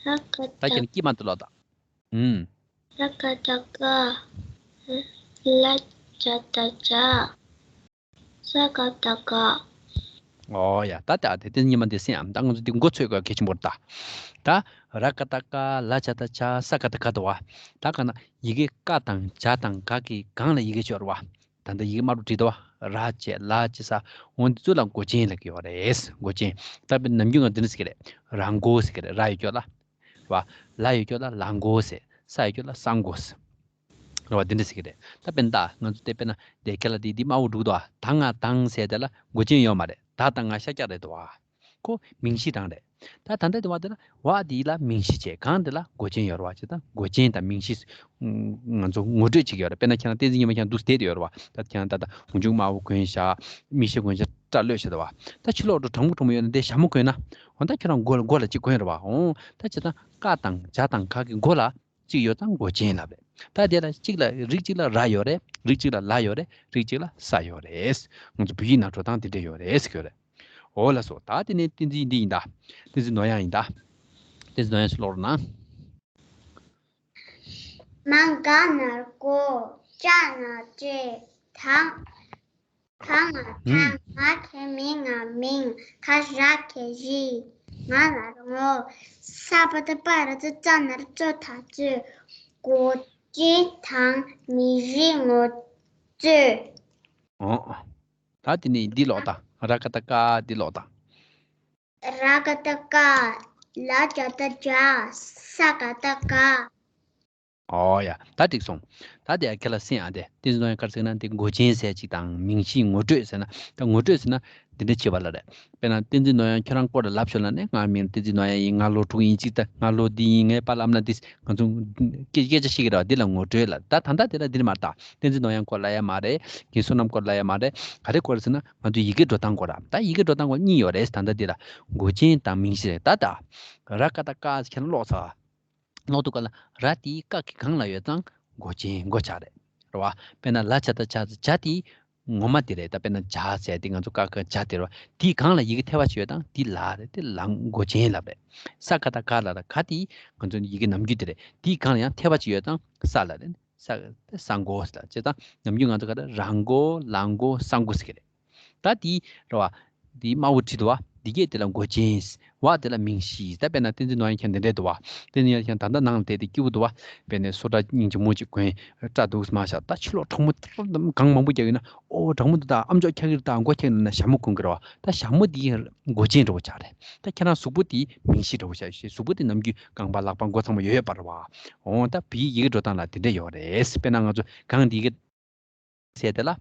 ར་ག་ད་ད་ཁྱེད་ཀྱིས་མ་ཏི་ཀློག་ད། ཨུམ། ར་ག་ད་ག། ལ་ཅ་ད་ཅ། ས་ག་ད་སྐ། ཨོ་ཡ། ད་ད་དེ་དེ་ཉི་མ་འདི་སེམས་ཨམ། ད་ང་ཚོ་འདི་མགོ་ཚོས་དགོས་གལ་ཆེན་པོ་རེད་ད། ད་ར་ག་ད་ཀ། ལ་ཅ་ད་ཅ། ས་ག་ད་ག་འདུག་བ། ད་ག་ན་ཡི་གེ་ཀ་དང་ཇ་དང་ག་གི་སྒང་ལ་ཡི་གེ་ཅིག་ཡོད་རེད་བ། ད་ལྟ་ཡི་གེ་དམར་པོ་བྲིས་འདུག་བ། ར་བྱས། ལ་བྱས། ས། འོ་འདི་ཚོ་ལ་མགོ་ཅན་ལབ་ཀྱི་ཡོད་རེད། མགོ་ཅན། ད་དཔེར་ན་ནམ་རྒྱུན་ང་འདི་འདྲ་ཟེར་གྱི་རེད། ར་མགོ་ཟེར་གྱི་རེད། ར་ཡོད་སྐྱོ་ལ། རེད་བ། ལ་ཡོད་སྐྱོ་ལ་ལ་མགོ་ཟེར། ས་ཡོད་སྐྱོ་ལ་ས་མགོ་ཟེར། རེད་བ། འདི་འདྲ་ཟེར་གྱི་རེད། ད་དཔེར་ན་ད་ང་ཚོ་དེ་དཔེར་ན་དེ་ཁ་ལ་དེ་དེ་དམར་པོ་འདུག་དོ། ད་ང་དང་ཟེར་དེ་ལ་མགོ་ཅན་ཡོད་མ་རེད། ད་དང་ང་ཤ་རྒྱགས་རེད་དོ། ཁོ་མིང་གཞི་རང་རེད། ད་ད་ལྟ་དེ་བ་དེ་ལ་བ་དེ་ལ་མིང་གཞི་བྱས། གང་དེ་ལ་མགོ་ཅན་ཡོད་རེད་བ། བྱས་ཙང་མགོ་ཅན་དང་མིང་གཞི་ང་ཚོ་ངོ་སྤྲོད་བྱེད་ཀྱི་ཡོད་རེད། དཔེར་ན་ཁྱེད་རང་བསྟན་འཛིན་ཉི་མ་ཁྱེད་རང་འདུག་བསྡད་དེ་ཡོད་རེད་བ། ད་ཁྱེད་རང་ད་ལྟ་འོ་མཇུག་དམར་པོ་གོན་ཤག་མིག་ཤེལ་གོན་ཤག་སྐྲ་ལོད་ཤག་ད་བ། ད་ཕྱི་ལོགས་འགྲོ་གྲང་མོ་གྲང་མོ་ཡོད་ན་དེ་ཞྭ་མོ་གོན་ན། འོ་ད་ཁྱེད་རང་མགོ་ལ་མགོ་ལ་གཅིག་གོན་རེད་བ། འོ་ད་བྱས་ཙང་ཀ་དང་ཇ་དང་ག་གི་མགོ་ལ་གཅིག་ཡོད་ཙང་མགོ་ཅན་ལབ་རེད། ད་དེ་ལ་གཅིག་ལ་རིགས་གཅིག་ལ་ར་ཡོད་རེད། རིགས་གཅིག་ལ་ལ་ཡོད་རེད། རིགས་གཅིག་ལ་ས་ཡོད་རེད། ང་ཚོ་བོད་ཡིག་ནང་འགྲོ་སྟངས་དེ་འདྲ་ཡོད་རེད་ཟེར་གྱི་ཡོད་རེད། འོ་ལགས་སོ། ད་དེ་ནས་བསྟན་འཛིན་འདི་ཡིན་ད། བསྟན་འཛིན་ནོར་གཡང་ཡིན་ད། བསྟན་འཛིན་ནོར་གཡང་ཞིག་ཀློག་རོགས་གནང་། མ་ག་ན་མགོ། ཅ་ན་ཅན། ད་ད་ང་ད། ཧུམ། ང་གི་མི་ང་མིང་། ད་ར་གི་རི། ང་ན་རོ་ངོ་། ས་པ་ད་པ་ར་ཙ་ཙ་ན་རོ་ཙོ་ད་ཙོ། མགོ་ཅན་དང་མིང་གཞི་ངོ་སྤྲོད། ཨོ། ད་དེ་ནས་འདི་ཀློག་དང་། ར་ཀ་ཏ་ཀ་འདི་ཀློག་དང་། ར་ཀ་ཏ་ཀ། ལ་ཇ་ཏ་ཇ། ས་ཀ་ཏ་ཀ། ཨོ་ཡ། ད་འགྲིག་སོང་། ད་དེ་ཡ་ཁྱེད་ལ་གསན་ཨ། དེ་བསྟན་འཛིན་ནོར་གཡང་ག་རེ་ཟེར་ན་དེ་མགོ་ཅན་ཟེར་ཅིག་དང་མིང་གཞི་ངོ་སྤྲོད་ཟེར་ན། ད་ངོ་སྤྲོད་ཟེར་ན་འདི་འདྲ་བྱེད་པ་ལ་རེད། དཔེར་ན་བསྟན་འཛིན་ནོར་གཡང་ཁྱོད་རང་སྐོར་ལ་ལབ་ཤོག་ལབ་ནས། ང་མིང་བསྟན་འཛིན་ནོར་གཡང་ཡིན། ང་ལོ་དྲུག་ཡིན་ཅིག་ད་ང་ལོ་འདི་ཡིན། ངའི་པཱ་ལགས་ཨ་མ་འདི། ང་ཚོ་སྐད་སྐད་ཆ་བཤད་ཀྱི་རེད་བ། འདི་ལ་ངོ་སྤྲོད་ལ། ད་ད་ལྟ་དེ་ལ་འདི་མ་རེད། ད་བསྟན་འཛིན་ནོར་གཡང་སྐོར་ལ་ཡ་མ་རེད། རྒན་བསོད་ནམས་སྐོར་ལ་ཡ་མ་རེད། ག་རེ་སྐོར་ཟེར་ན་ང་ཚོ་ཡི་གེ་འགྲོ་སྟངས་སྐོར་ར། ད་ཡི་གེ་འགྲོ་སྟངས་སྐོར་གཉིས་ཡོད་རེད། ད་ལྟ་འདི་ལ་མགོ་ཅན་དང་མིང་གཞི་རེད། ད་ད་ར་ཀ་ཏ་ཀ་ཁྱེད་རང་ཀློག་ཚར། ཀློག་དུས་སྐབས་ལ་ར་དེ་ཀ་གི་གང་ལ་ཡོད་ཙང་མགོ་ཅན་མགོ་ཆགས་རེད། རེད་བ། དཔེར་ན་ལ་ཇ་ཏ་ཇ། ཇ་དེ་ངོ་མ་དེ་རེད། ད་དཔེར་ན་ཇ་ཟེར་དེ་ང་ཚོ་ཀ་ཁ་ཇ་དེ་རེད་བ། དེའི་གང་ལ་ཡི་གེ་ཐེ་བ་ཅིག་ཡོད་དང་དེ་ལ་རེད། དེ་ལ་མགོ་ཅན་ལབ་རེད། ས་ཀ་ཏ་ཀ་ལ་ད་ག་དེ་ང་ཚོ་ཡི་གེ་ནམ་རྒྱུན་དེ་རེད། དེའི་གང་ལ་ཡང་ཐེ་བ་ཅིག་ཡོད་དང་ས་ལ་རེད། ས་ས་མགོ་ལ། བྱས་ཙང་ནམ་རྒྱུན་ང་ཚོ་ག་རེ་ར་མགོ་ལ་མགོ་ས་མགོ་ཟེར་གི་རེད། ད་དེ་རེད་བ། དེ་དམར་པོ་བྲིས་འདུག་བ། འདི་གས་དེ་ལ་མགོ་ཅན། བ་དེ་ལ་མིང་གཞི། ད་དཔེར་ན་བསྟན་འཛིན་ནོར་གཡང་ཁྱེད་འདི་འདྲས་འདུག་བ། བསྟན་འཛིན་ནོར་གཡང་ཁྱེད་ད་ལྟ་ནང་ལ་བསྡད་དེ་སྐྱིད་པོ་འདུག་བ། དཔེར་ན་སོ་ཊ་སྙིང་རྗེ་མོ་ཅིག་གོན། སྐྲ་འདུག་སྨ་ཤ། ད་ཕྱི་ལོགས་གྲང་མོ་གང་མང་པོ་རྒྱག་ཡོད་ན། ཨོ་གྲང་མོ་འདུག་ད་ཨམ་ཅོག་འཁྱག་གི་རེད། ད་མགོ་འཁྱག་གི་རེད་ན་ཞྭ་མོ་གོན་གི་རེད་བ། ད་ཞྭ་མོ་འདི་མགོ་ཅན་འདྲ་བོ་ཆགས་རེད། ད་ཁྱེད་རང་གཟུགས་པོ་འདི་མིང་གཞི་འདྲ་བོ་ཆགས་ཤག་གཟུགས་པོ་འདི་ནམ་རྒྱུན་རྐང་པ་ལག་པ་མགོ་ཚང་མ་ཡོད་ཡོད་པ་རེད་བ། ཨོ་ད་བོད་ཡིག་ཡི་གེ་འགྲོ་སྟངས་ལ་དེ་འདྲས་ཡོད་རེད། དཔེར་ན་ང་ཚོ་གང་འདི་གི་ཟེར་དེ་ལ་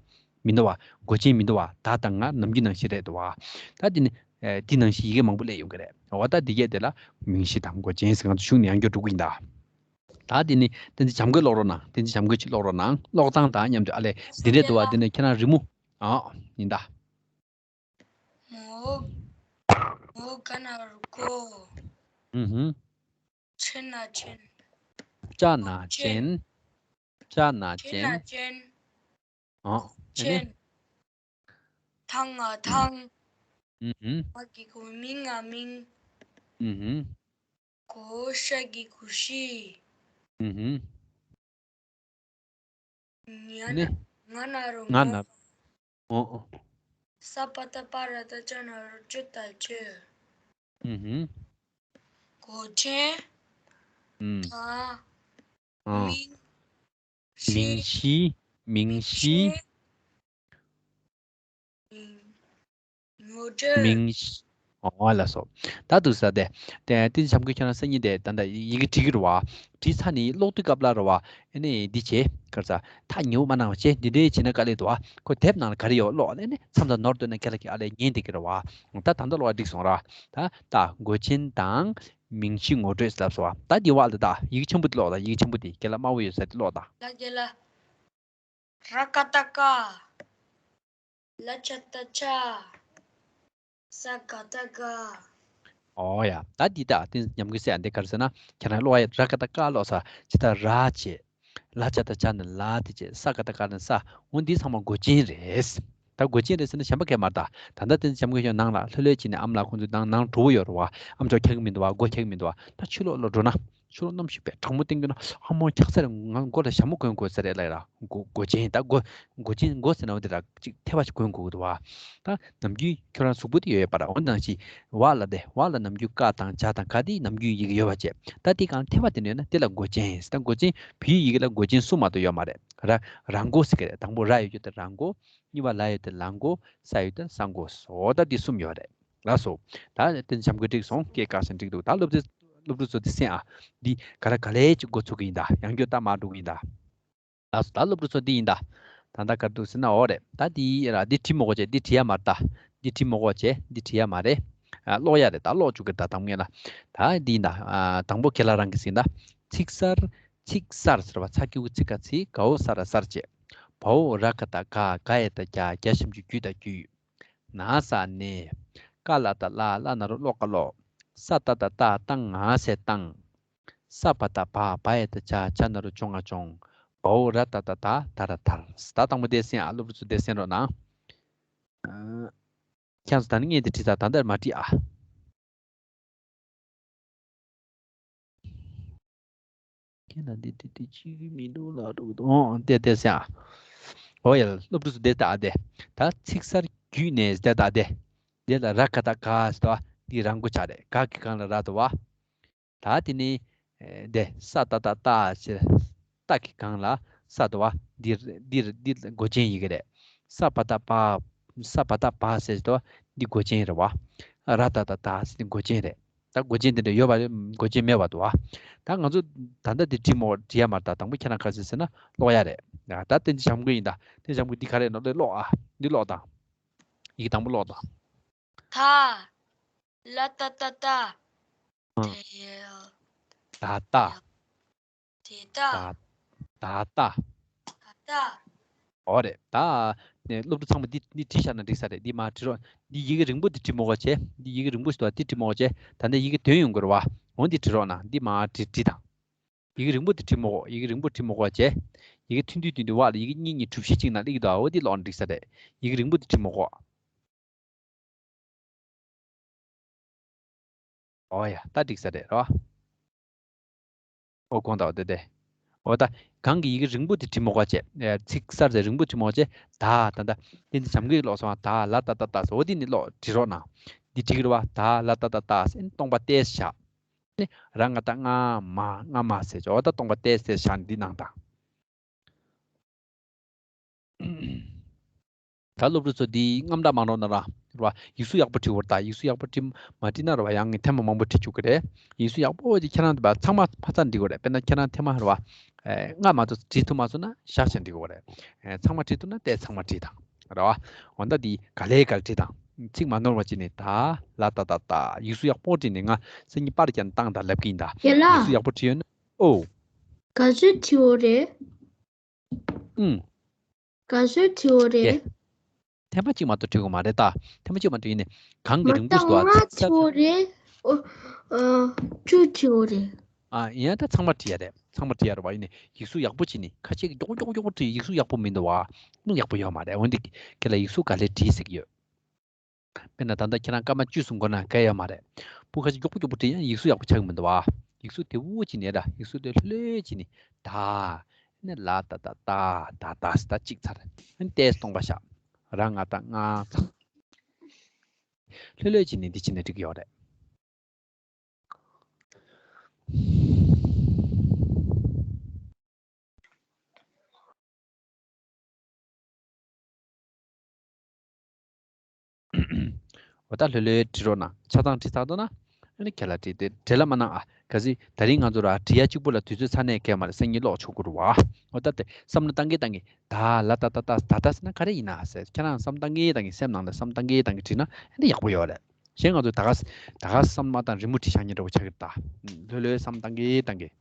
མི་འདུག་བ། མགོ་ཅན་མི་འདུག་བ། ད་དང་ང་ནམ་རྒྱུན་ནང་བཞིན་རེད་འདུག་བ། ད་འདི་ནི་ཨེ་འདི་ནང་བཞིན་ཡི་གེ་མང་པོ་སླེབས་ཡོང་གི་རེད། འོ་ད་འདི་གས་དེ་ལ་མིང་གཞི་དང་མགོ་ཅན་ཟེར་ང་ཚོ་གཞུང་ནས་ཡང་བསྐྱར་འགྲོ་གི་ཡིན་ད། ད་འདི་ནི་བསྟན་འཛིན་བྱམས་མགོན་ཀློག་རོགས་གནང་། བསྟན་འཛིན་བྱམས་མགོན་གྱིས་ཀློག་རོགས་གནང་། ཀློག་སྟངས་དང་མཉམ་དུ་ཨ་ལས་འདི་འདྲས་འདུག་བ། འདི་ནི་ཁྱེད་རང་རི་མོ། ཨ་ཡིན་ད། མོ། མོ་ག་ན་མགོ། ཨུ་ཧུ། ཆེ་ན་ཅན། ཅ་ན་ཅན། ཅན། ཅ་ན་ཅན། ཅན། ཨ། ཨ་ནི། ཅན། ཐང་ང་ཐང་། ཨུ་ཧུ། མ་གི་གུ་མི་ང་མིང་། ཨུ་ཧུ། གོ་ཤ་གི་གུ་ཤི། ཨུ་ཧུ། ང་ན་ནི། ང་ན་རོ་ང་ན། ངོ་། ཨོ་ཨོ། ས་པ་ཏ་པ་ར་ཏ་ཅ་ན་རོ་ཅོ་ཏ་ཅོ། ཨུ་ཧུ། གོ་ཅན། ཨུ། ད། ཨ། མིང་། མིང་གཞི། མིང་གཞི། མིང་། ངོ་སྤྲོད། མིང་། ཨོ་ལགས་སོ། ད་འདུག་ས་དེ། དེ་དེ་བྱམས་མགོན་ཁྱེད་རང་སང་ཉིན་དེ་ད་ལྟ་ཡི་གེ་བྲིས་ཀྱི་རེད་བ། བྲིས་ཚར་ནས་ཀློག་དུས་སྐབས་ལ་རེད་བ། ཨ་ནི་འདི་བྱས་ག་རེ་ཟ། ཐག་ཉེ་བོ་མ་གནང་བ་བྱས་འདི་འདྲའི་བྱས་ན་དཀའ་ལས་འདུག་བ། ཁོ་དེབ་ནང་ལ་ག་རེ་ཡོད་ཀློག་ཨ་ནི་མཚམས་དང་ནོར་འདུག་ན་ཁྱེད་ལ་ཁྱེད་ཨ་ལས་ཉན་བསྡད་ཀྱི་རེད་བ། ད་ད་ལྟ་ཀློག་པ་འགྲིག་སོང་ར། ད་ད་མགོ་ཅན་དང་མིང་གཞི་ངོ་སྤྲོད་ཟེར་ལབ་སོང་བ། ད་འདི་བ་ལ་ད་ཡི་གེ་ཆེན་པོ་འདི་ཀློག་ད། ཡི་གེ་ཆེན་པོ་འདི་རྒན་ལགས་དམར་པོ་ཡོད་ས་འདི་ཀློག་ད། ལ་རྒན་ལགས། ར་ཀ་ཏ་ཀ། ལ་ཅ་ཏ་ཅ། ས་ཀ་ཏ་ཀ། ཨོ་ཡ། ད་འདི་ད་དེ་ཉམས་གི་སེ་ཨ་འདི་ག་རེ་ཟེར་ན། ཁྱེད་རང་ཀློག་ཡ་ར་ཀ་ཏ་ཀ་ཀློག་ས་ཇི་ལྟར་ར་བྱས། ལ་ཅ་ཏ་ཅ་ནི་ལ་དེ་བྱས། ས་ཀ་ཏ་ཀ་ནི་ས། འོ་འདི་ཚང་མ་མགོ་ཅན་རེད། ད་མགོ་ཅན་རེད་ཟེར་ན་གཞན་པ་གས་མ་རེད་ད། ད་ལྟ་དེ་ཚོ་ཉམས་གི་ཡོད་ནང་ལ་ལྷོད་ལྷོད་བྱས་ནས་ཨ་མ་ལགས་ཁོང་ཚོ་ནང་ནང་གྲོ་བོ་ཡོད་རེད་བ། ཨ་མ་ཅོག་འཁྱག་གི་མི་འདུག་བ། མགོ་འཁྱག་གི་མི་འདུག་བ། ད་ཕྱི་ལོགས་ལ་འགྲོ་ན། ཕྱི་ལོགས་གནམ་གཤིས་དཔེ་གྲང་མོ་བསྟན་གྱི་ན། ཨ་མོ་འཁྱག་ས་རེད། ང་མགོ་ལ་ཞྭ་མོ་གོན་དགོས་ས་རེད་ལབ་ར། མགོ་མགོ་ཅན་ད་མགོ་མགོ་ཅན་མགོ་ཟེར་ན་འོ་དེ་ར་ཅིག་ཐེ་བ་ཞིག་གོན་དགོས་ཀྱི་འདུག་བ། ད་ནམ་རྒྱུན་ཁྱོད་རང་གཟུགས་པོ་དེ་ཡོད་ཡོད་པ་ར། འོ་ནང་བཞིན་བ་ལ་དེ་བ་ལ་ནམ་རྒྱུན་ཀ་དང་ཇ་དང་ག་དེ་ནམ་རྒྱུན་ཡི་གེ་ཡོད་པ་བྱས། ད་དེ་གང་ཐེ་བ་དེ་ནས་ན་དེ་ལ་མགོ་ཅན་ཟེར། ད་མགོ་ཅན་བོད་ཡིག་ཡི་གེ་ལ་མགོ་ཅན་གསུམ་མ་གཏོགས་ཡོད་མ་རེད་ར། ར་མགོ་ཟེར་གི་རེད། དང་པོ་ར་ཡོད་རྒྱུ་དེ་ར་མགོ། གཉིས་པ་ལ་ཡོད་དེ་ལ་མགོ། ས་ཡོད་དེ་ས་མགོ་སོ། ད་འདི་གསུམ་ཡོད་རེད། ལགས་སོ། ད་དེ་བྱམས་མགོན་འགྲིག་སོང་། སྐད་བཀག་ཤིང་འགྲིག་འདུག་ད་སློབ་ཕྲུག་སློབ་ཕྲུག་ཚོ་འདི་གསན་ཨ། འདི་ག་ར་ག་ལེ་ཅིག་འགོ་ཚུགས་ཀྱི་ཡིན་ད། ཡང་བསྐྱར་ད་མར་འགྲོ་གི་ཡིན་ད། ལགས་སོ། ད་སློབ་ཕྲུག་ཚོ་འདི་ཡིན་ད། ད་ལྟ་ག་རེ་འདུག་ཟེར་ན་འོ་རེད། ད་འདི་ར་འདི་བྲིས་མ་དགོས་བྱས། འདི་བྲིས་ཡ་མ་རེད་ད། འདི་བྲིས་མ་དགོས་བྱས། འདི་བྲིས་ཡ་མ་རེད། ཨ་ཀློག་ཡ་རེད། ད་ཀློག་བཅུག་གི། ད་དང་པོ་ངས་ལ། ད་འདི་ཡིན་ད། ཨ་དང་པོ་ཁྱེད་ལ་རང་གིས་ཟིན་ད། ཚིག་གསར། ཚིག་གསར་ཟེར་བ། ཚ་གི་གུ་ཚིག་ག་ཚིག་གའོ་ས་ར་གསར་བྱས། བའོ་ར་ག་ད་ག་ག་ཡ་ད་གྱ་གྱ་ཞབས་ཀྱུ་གྱུ་ད་གྱུས། ན་ས་ནས། ཀ་ལ་ད་ཀླ་ཀླ་ན་རོ་ཀློ་ཀ་ཀློགས། ས་ཏ་ད་སྟ་སྟ་ང་ས་སྟངས། ས་བ་ད་བ་བ་ཡ་ད་བྱ་བྱ་ན་རོ་བྱུང་ང་བྱུང་། བའོ་ར་ཏ་ད་ད་ད་ར་དར། ད་དང་པོ་དེ་གསན་ཨ། སློབ་ཕྲུག་ཚོ་དེ་གསན་རོགས་གནང་། ཨ། ཁྱེད་ཚོ་ད་ནི་ངས་དེ་བྲིས་ཚར། ད་ལྟ་མ་བྲིས་ཨ། ཁྱེད་ལ་འདི་འདི་འདི་གཅིག་མི་འདུག་ལ་འགྲོ་གི་འདུག་ཨོ་དེ་དེ་གསན་ཨ། ཨོ་ཡ། སློབ་ཕྲུག་ཚོ་དེ་ལྟ་ཨ་དེ། ད་ཚིག་གསར་བརྒྱུད་ནས་དེ་ལྟ་ཨ་དེ། དེ་ལ་ར་ག་ད་ག་ཟེར་དོ། འདི་ར་མགོ་ཆགས་རེད། ག་གི་སྒང་ལ་ར་འདུག་བ། ད་དེ་ནི། ཨེ། དེ་ས་ཏ་ད་སྟ་ཟེར། སྟ་གི་སྒང་ལ་ས་འདུག་བ། འདི་འདི་འདི་མགོ་ཅན་ཡི་གེ་རེད། ས་བ་ད་བ། ས་བ་ད་བ་ཟེར་དོ། འདི་མགོ་ཅན་རེད་བ། ར་ཏ་ད་ད་ཟེར་འདི་མགོ་ཅན་རེད། ད་མགོ་ཅན་དེ་འདྲ་ཡོད་པ་རེད། མགོ་ཅན་མེད་པ་འདུག་བ། ད་ང་ཚོ་ད་ལྟ་འདི་བྲིས་མོ་བྲིས་ཡ་མ་རེད། ད་དང་པོ་ཁྱེད་རང་ག་ཟེར་ཟེར་ན་ཀློག་ཡ་རེད། ད་དེ་འདི་བྱམས་མགོ་ཡིན། ད་དེ་བྱམས་མགོ་འདི་ག་རེད་ནོར་ལོག་ཨ། འདི་ཀློག་དང་། ཡི་གེ་དང་པོ་ཀློག་དང་། ད། ལ་ཏ་ཏ་ཏ། ཨ། དེ། ད་ལྟ། དེ་ལྟ། ད་ད་ལྟ། ད་ལྟ། ཨོ་རེད། ད་ནས་སློབ་ཕྲུག་ཚང་མ་འདི་འདི་བྲིས་བཞག་ན་འགྲིག་ས་རེད། འདི་མར་བྲིས་རོགས། འདི་ཡི་གེ་རིང་པོ་འདི་བྲིས་མོ་གོ་བྱས། འདི་ཡི་གེ་རིང་པོ་ཞིག་འདུག་འདི་བྲིས་མོ་གོ་བྱས། ད་ནས་ཡི་གེ་དོན་ཡོང་གི་རེད་བ། འོ་འདི་བྲིས་རོགས་གནང་། འདི་མར་བྲིས་བྲིས་དང་། ཡི་གེ་རིང་པོ་འདི་བྲིས་མོ་གོ་ཡི་གེ་རིང་པོ་བྲིས་མོ་གོ་བྱས། ཡི་གེ་ཐུང་ཐུང་ཐུང་ཐུང་བ་ལ་ཡི་གེ་གཉིས་གཉིས་གྲུ་བཞི་གཅིག་ནང་སླེབས་ཀྱི་འདུག་འོ་འདི་ཀློག་ན་འགྲིག་ས་རེད། ཡི་གེ་རིང་པོ་འདི་བྲིས་མོ་གོ་ཨོ་ཡ། ད་འགྲིག་ས་རེད་རོ། ཨོ་དགོངས་དག་དེ་དེ། ཨོ་ད། གང་གི་ཡི་གེ་རིང་པོ་དེ་བྲིས་མོ་ག་བྱས། ཚིག་གསར་དེ་རིང་པོ་བྲིས་མོ་ག་བྱས། ད་ད་ད། དེ་འདི་བྱམས་མགོ་ཀློག་སོང་བ། ད་ལ་ཏ་ཏ་ཏ་སོ། ཨོ་དེ་ནི་ཀློག་བྲིས་རོགས་གནང་། འདི་བྲིས་ཀྱི་རེད་བ། ད་ལ་ཏ་ཏ་ཏ་ཟེར་ནི་སྟོང་པ་ཏོག་ཙམ་བཞག་ནི་ར་ང་ད་ང་མ་ང་མ་ཟེར་ཅོག་ད་སྟོང་པ་ཏོག་ཙམ་བཞག་ནི་འདི་གནང་དང་། ད་སློབ་ཕྲུག་ཚོ་འདི་རྔམ་སྐྲག་མ་གནང་རོགས་གནང་ར། རེད་བ། ཡིག་གཟུགས་ཡག་པོ་བྲིས་དགོས་རེད། ད་ཡིག་གཟུགས་ཡག་པོ་བྲིས་མ་བྲིས་ན་རེད་བ། ཡང་ངས་ཐེངས་མ་མང་པོ་བྲིས་བཅུག་གི་རེད། ཡིག་གཟུགས་ཡག་པོ་ཅིག་ཁྱེད་རང་ཚོ་ཚང་མ་ཕར་ཚུར་འབྲི་དགོས་རེད། དཔེར་ན་ཁྱེད་རང་ཐེངས་མ་རེད་བ། ཨེ། ལྔ་མ་གཏོགས་བྲིས་ཐུབ་མ་སོང་ན་བཞག་བྱས་འབྲི་དགོས་རེད། ཨེ། ཚང་མ་བྲིས་ཐུབ་ན་དེ་ཚང་མ་བྲིས་དང་། རེད་བ། འོ་ད་འདི་ག་ལེ་ག་ལེ་བྲིས་དང་། ཚིག་མ་ནོར་བ་བྱས་ནས་ད་ལ་ཏ་ཏ་ཏ། ཡིག་གཟུགས་ཡག་པོ་བྲིས་ནས་ང་སང་ཉིན་པར་རྒྱག་བཏང་དང་ལབ་ཀྱི་ཡིན་ད། རྒན་ལགས། ཡིག་གཟུགས་ཡག་པོ་བྲིས་ཡོད་ན། ཨོ། ག་ཚོད་བྲིས་ཡོད་རེད། ཨུམ། ག་ཚོད་བྲིས་ཡོད་རེད། ཐེངས་མ་གཅིག་མ་གཏོགས་བྲིས་དགོས་མ་རེད་ད། ཐེངས་མ་གཅིག་མ་གཏོགས་ཡིན་ནས་གང་གི་མ་རིང་པོ་ཞིག་འདུག་ཨ། ལྔ་ཚིག་བྲིས་ཡོད་རེད། ཨོ། ཨ། བཅུ་བྲིས་ཡོད་རེད། ཨ། ཡིན་ཡང་ད་ཚང་མ་བྲིས་ཡ་རེད། ཚང་མ་བྲིས་ཡ་རེད་བ། ཡིན་ནས་ཡིག་གཟུགས་ཡག་པོ་བྱས་ནས་ཁ་ཤས་ཀྱིས་མགྱོགས་པོ་མགྱོགས་པོ་མགྱོགས་པོ་བྲིས། ཡིག་གཟུགས་ཡག་པོ་མི་འདུག་བ། ཨ་ནི་ཡག་པོ་ཡོད་མ་རེད། འོན་ཏེ་ཁྱེད་ལ་ཡིག་གཟུགས་ག་ལེར་བྲིས་ཟེར་གྱི་ཡོད། དཔེར་ན་ད་ལྟ་ཁྱེད་རང་སྐར་མ་བཅུ་སོང་དགོས་ན་གལ་ཡོད་མ་རེད། སྤུ་ཁ་ཅིག་མགྱོགས་པོ་མགྱོགས་པོ་བྲིས་ཡང་ཡིག་གཟུགས་ཡག་པོ་ཆགས་ཀྱི་མི་འདུག་བ། ཡིག་གཟུགས་དེ་འུ་ཅིག་ནས་ར། ཡིག་གཟུགས་དེ་ལྷོད་ལྷོད་ཅིག་ནས་ད། ནས་ལ་ཏ་ཏ་ཏ་ད་ད་ད་ད་གཅིག་ཚར། ཨ་ནི་ཏོག་ཙམ་སྟོང་པ་བཞག་ར་ང་ད་ང་ཚ། ལྷོད་ལྷོད་ཅིག་ནས་འདི་ཅིག་ནས་འགྲིག་གི་ཡོད་རེད། འོ་ད་ལྷོད་ལྷོད་བྲིས་རོགས་གནང་། ཆ་ཚང་བྲིས་ཚར་འདུག་ན་ཨ་ནི་ཁྱེད་ལ་བྲིས་ཏེ་བྲེལ་བ་མ་གནང་ཨ། གལ་སྲིད་ད་རིང་ང་ཚོ་ར་བྲིས་ཡ་གཅིག་པུ་ལ་དུས་ཚོད་ཚར་ནས་གས་མ་རེད། སང་ཉིན་ཀློག་ཆོག་གི་རེད་བ། འོ་ད་དེ་བསམ་བློ་བཏང་གིན་བཏང་གིན་ད་ལ་ཏ་ཏ་ཏ་ད་ད་ཟེར་ན་ག་རེ་ཡིན་ན་ཟེར། ཁྱེད་རང་བསམ་བཏང་གིན་བཏང་གིན་སེམས་ནང་ལ་བསམ་བཏང་གིན་བཏང་གིན་བྲིས་ན་ཨ་ནི་ཡག་པོ་ཡོད་རེད། གཞན་ང་ཚོ་ད་ག་ད་ག་བསམ་མ་བཏང་རི་མོ་བྲིས་བཞག་མཁན་འདྲ་བོ་ཆགས་ཀྱི་རེད་ད། ལྷོད་ལྷོད་བསམ་བཏང་གིན་བཏང་གིན།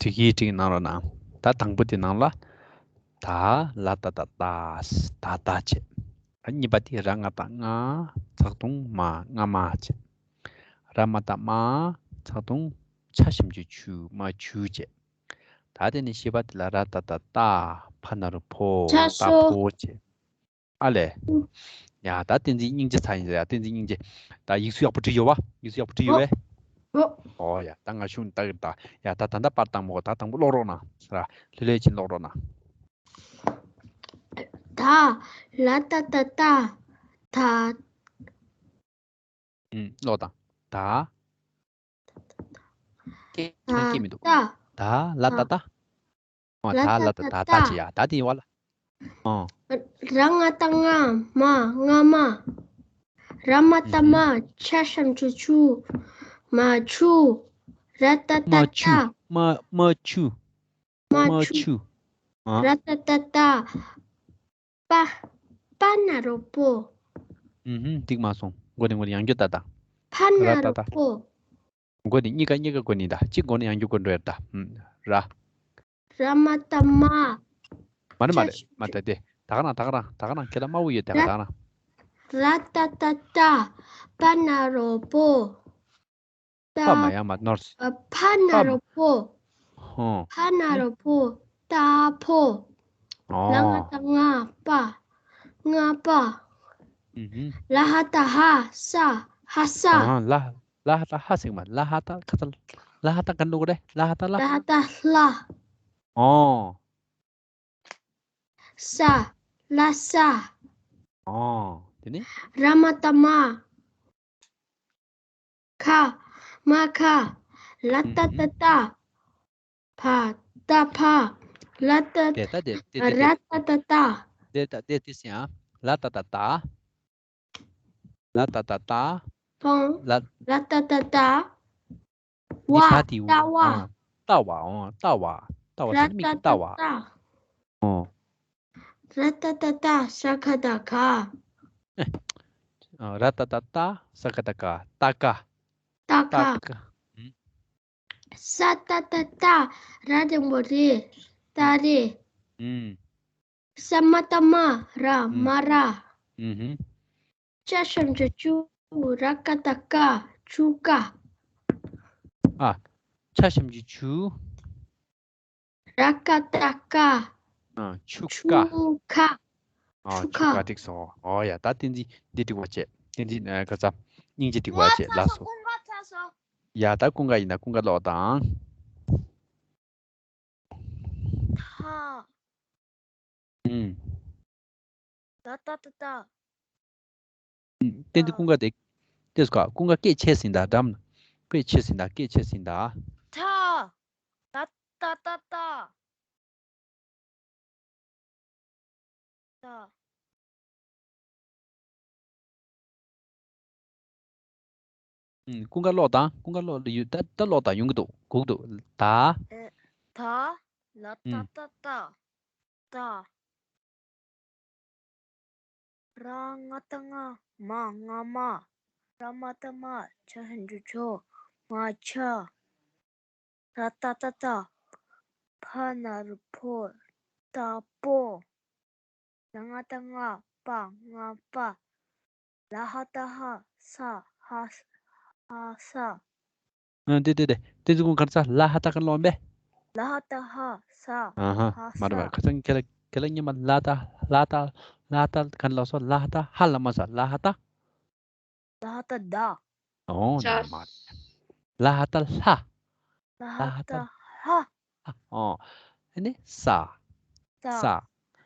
བྲིས་ཀྱི་བྲིས་ཀྱི་གནང་རོགས་གནང་། ད་དང་པོ་དེ་ནང་ལ། ད་ལ་ཏ་བཏགས་ཏ། ད་ལྟ་བྱས། ཨ་གཉིས་པ་དེ་ར་ང་བཏགས་རྔ། ཚེག་དུང་མ། རྔ་མ་བྱས། ར་མ་བཏགས་རྨ། ཚེག་དུང་ཆ་ཞབས་ཀྱུ་ཆུ། རྨ་ཆུ་བྱས། ད་དེ་ནས་བཞི་པ་དེ་ལ་ར་ཏ་བཏགས་རྟ། ཕ་ན་རོ་ཕོ། ཆ་རྟ་ཤོ། ཕོ་བྱས། ཨ་ལས། ཡ་ད་བསྟན་འཛིན་སྙིང་རྗེ་ཚར་ཡིན་ཟེར་ཡ། བསྟན་འཛིན་སྙིང་རྗེ། ད་ཡིག་གཟུགས་ཡག་པོ་བྲིས་ཡོད་བ། ཡིག་གཟུགས་ཡག་པོ་བྲིས་ཡོད་པས། ཨོ། ཨོ་ཡ་ད་ང་ཤུང་ལྟ་གི་ད། ཡ་ད་ད་ལྟ་པར་བཏང་མོ། ད་དང་པོ་ཀློག་རོགས་གནང་། ར་ལྷོད་ལྷོད་ཅིག་ཀློག་རོགས་གནང་། ད་ལ་ཏ་བཏགས་རྟ། ད། ཨུམ་ཀློག་དང་། ད། སྐད་ཆ་སྐད་མི་འདུག་ད། ད་ལ་ཏ་བཏགས། ཨོ་ད་ལ་ཏ་བཏགས་རྟ་བྱས་ཡ། ད་དེ་ཡིན་བ་ལ། ཨོ། ར་ང་བཏགས་རྔ། མ། རྔ་མ། ར་མ་བཏགས་རྨ། ཆ་ཞབས་ཀྱུ་ཆུ། རྨ་ཆུ། ར་ཏ་བཏགས་རྟ། རྨ་ཆུ། རྨ་རྨ་ཆུ། རྨ་ཆུ། ཨ། ར་ཏ་བཏགས་རྟ། པ། པ་ན་རོ་པོ། ཨུ་ཧུམ་འགྲིག་མ་སོང་། མགོ་ནས་མགོ་ནས་ཡང་བསྐྱར་ལྟ་དང་། ཕ་ན་རོ་པོ། མགོ་ནས་གཉིས་ཀ་གཉིས་ཀ་མགོ་ནས་ད། གཅིག་མགོ་ནས་ཡང་བསྐྱར་མགོ་འགྲོ་ཡར་ད། ཨུམ། ར། ར་མ་བཏགས་རྨ། མ་རེད་མ་རེད་མ་རེད། དེ་ད་ག་རང་ད་ག་རང་ད་ག་རང་ཁྱེད་ལ་དམའ་བོ་ཡོད་དེ་ག་ད་ག་རང་། ར་ཏ་བཏགས་རྟ། པ་ན་རོ་པོ། པ་མ་ཡ་མ་ནོར། ཕ་ན་རོ་པོ། ཧོ། ཕ་ན་རོ་ཕོ། རྟ་ཕོ། ཨོ། ལ་ང་བཏགས་རྔ། པ། རྔ་པ། ཨུ་ཧུམ། ལ་ཧ་བཏགས་ལྷ། ས། ལྷ་ས། ཨ་ལ། ལ་ཧ་བཏགས་ལྷ་ཟེར་གི་མ། ལ་ཧ་བཏགས་ག་ཚ། ལ་ཧ་བཏགས་ག་འདུག་གོ་རེད། ལ་ཧ་བཏགས་ལྷ། ལ་ཧ་བཏགས་ལྷ། ཨོ། ས། ལྷ་ས། ཨོ། དེ་ནས། ར་མ་བཏགས་རྨ། ཁ། རྨ་ཁ། ལ་ཏ་བཏགས་རྟ། ཕ། རྟ་ཕ། ལ་ཏ། དེ་ལྟ་དེ་དེ་དེ་ར་ཏ་བཏགས་རྟ། དེ་ལྟ་དེ་དེ་ཟེར་ཡང་། ལ་ཏ་བཏགས་རྟ། ལ་ཏ་བཏགས་རྟ། ཕང་། ལ། ལ་ཏ་བཏགས་རྟ། བ། ལྟ་བ། ལྟ་བ། ཨོ། ལྟ་བ། ལྟ་བ་ཟེར་ན་མིག་གིས་ལྟ་བ། ཨོ། ར་ཏ་བཏགས་རྟ། ས་ཁ་བཏགས་སྒ། ཨ། ར་ཏ་བཏགས་རྟ། ས་ཁ་བཏགས་སྒ། རྟ་སྒ། རྟ་སྒ། རྟ་སྒ། ཨུམ། ས་ཏ་བཏགས་སྟ། ར་འགྲེང་བུ་རེ། སྟ་རེ། ཨུམ། ས་མ་བཏགས་སྨ། ར། སྨ་ར། ཨུམ་ཧུམ། ཅ་ཞབས་ཀྱུ་ཅུ། ར་ཀ་བཏགས་ཀ། ཅུ་ཀ། ཨ། ཆ་ཞབས་ཀྱུ་ཆུ། ར་ཀ་བཏགས་རྐ། ཨ། ཆུ་རྐ། ཆུ་རྐ། ཨ། ཆུ་ཆུ་རྐ། རྐ་འགྲིག་སོང་། ཨོ་ཡ། ད་བསྟན་འཛིན་འདི་འགྲིག་པ་བྱས། བསྟན་འཛིན་ཨ་ཁ་ཚ། སྙིང་རྗེ་འགྲིག་པ་བྱས། ལགས་སོ། ཀུན་དགའ་ཚར་སོང་། ཡ་ད་ཀུན་དགའ་ཡིན་ན་ཀུན་དགའ་ཀློག་དང་། ཐ། ཨུམ། ད་ད་ད་ད། ཨུམ། བསྟན་འཛིན་ཀུན་དགའ་དེ། ལྟོས་ཀ་ཀུན་དགའ་སྐད་ཆེ་ཟིན་ད་འགྲམ། སྐད་ཆེ་ཟིན་ད། སྐད་ཆེ་ཟིན་ད། ཐ། ད་ད་ད་ད། ད། ཨུམ། ཀུན་དགའ་ཀློག་དང་། ཀུན་དགའ་ཀློག་ཡོད་ད། ད་ཀློག་དང་། ཡོང་གི་འདུག་སྒུག་འདུག་ད། ཨེ། ད། ལ་ཏ་ཨུམ། ད་ད། ད། ར་ང་བཏགས་རྔ། མ། རྔ་མ། ར་མ་བཏགས་རྨ། ཆ་ཞབས་ཀྱུ་ཆུ། རྨ་ཆུ། ར་ཏ་བཏགས་རྟ། ཕ་ན་རོ་ཕོ། རྟ་ཕོ། ལ་ང་བཏགས་ལྔ། པ། རྔ་པ། ལ་ཧ་བཏགས་ལྷ། ས། ལྷ་ས། ཨ། དེ་དེ་དེ་དེ་ཚོ་ཀུན་དགའ་ཚར། ལ་ཧ་བཏགས་ག་ཀློག་པས། ལ་ཧ་བཏགས་ལྷ། ས། ཨ་ཧ། ལྷ་ས། མ་རེད་པ། ཁ་སང་ཁྱེད་ལ་ཁྱེད་ལ་སྔོན་མ་ལ་ཏ་ལ་ཏ་ལ་ཏ་ག་ཀློག་སོང་། ལ་ཧ་བཏགས་ལྷ་ལ་མ་ཟ། ལ་ཧ་བཏགས། ལ་ཧ་བཏགས་ལྡ། ཨོ་ན་མ་རེད། ལ་ཧ་བཏགས་ལྷ། ལ་ཧ་བཏགས་ལྷ། ཨོ། ཨ་ནི་ས། ས། ས།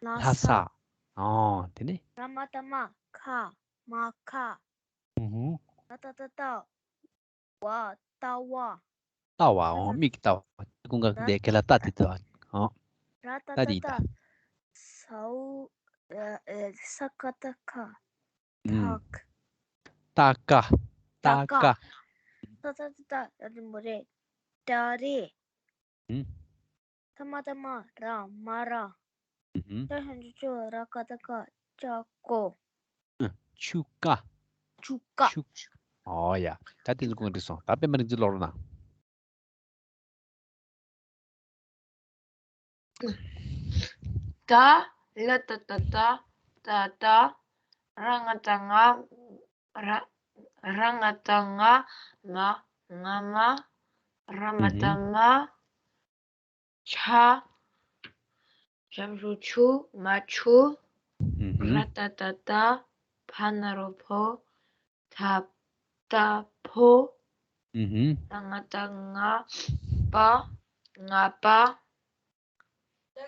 ལྷ་ས། ལྷ་ས། ཨོ། དེ་ནི། ར་མ་བཏགས་རྨ། ཁ། རྨ་ཁ། ཨུ་ཧུ། ལ་ཏ་བཏགས་ལྟ། བ། ལྟ་བ། ལྟ་བ། ཨོ། མིག་གིས་ལྟ་བ། ཀུན་དགའ་དེ་ཁྱེད་ལ་ལྟ་དེ་ལྟ་བ། ཨོ། ར་ཏ་ལྟ་དེ་ལྟ། ལྟ། ས་འོག་ཨ། ཨ། ས་ཀ་བཏགས་སྐ། ཨུམ། ཐག་ལྟ་ཀ། ལྟ་ལྟ་ཀ། ཀ། ཏ་ཏ་ཏ་ཏ། ར་འགྲེང་བུ་རེ། ཏ་རེ། ཨུམ། ཐ་མ་བཏགས་ཐ་མ། ར། རྨ་ར། ཨུ་ཧུམ། ཆ་ཞབས་ཀྱུ་ཆུ། ར་ཀ་བཏགས་སྐ། ཅ་ཀོ། ཨུ། ཆུ་ཀ། ཆུ་ཀ། ཆུ། ཨོ་ཡ། ད་དེ་ཚོ་ཀུན་དགའ་འགྲིག་སོང་། ད་དཔེ་མ་རིག་ཚོ་ཀློག་རོགས་གནང་། ད། ལ་ཏ་བཏགས་ལྟ། ད་ལྟ། ར་ང་བཏགས་ལྔ། ར། ར་ང་བཏགས་ལྔ། མ། ལྔ་མ། ར་མ་བཏགས་ལྔ། ཆ། ཞབས་ཀྱུ་ཆུ། མ་ཆུ། ཧུམ་ཧུམ། ར་ཏ་བཏགས་རྟ། ཕ་ན་རོ་ཕོ། ཐ། ཐ་ཕོ། ཧུམ་ཧུམ། ལ་ང་བཏགས་ལྔ། པ། ལྔ་པ།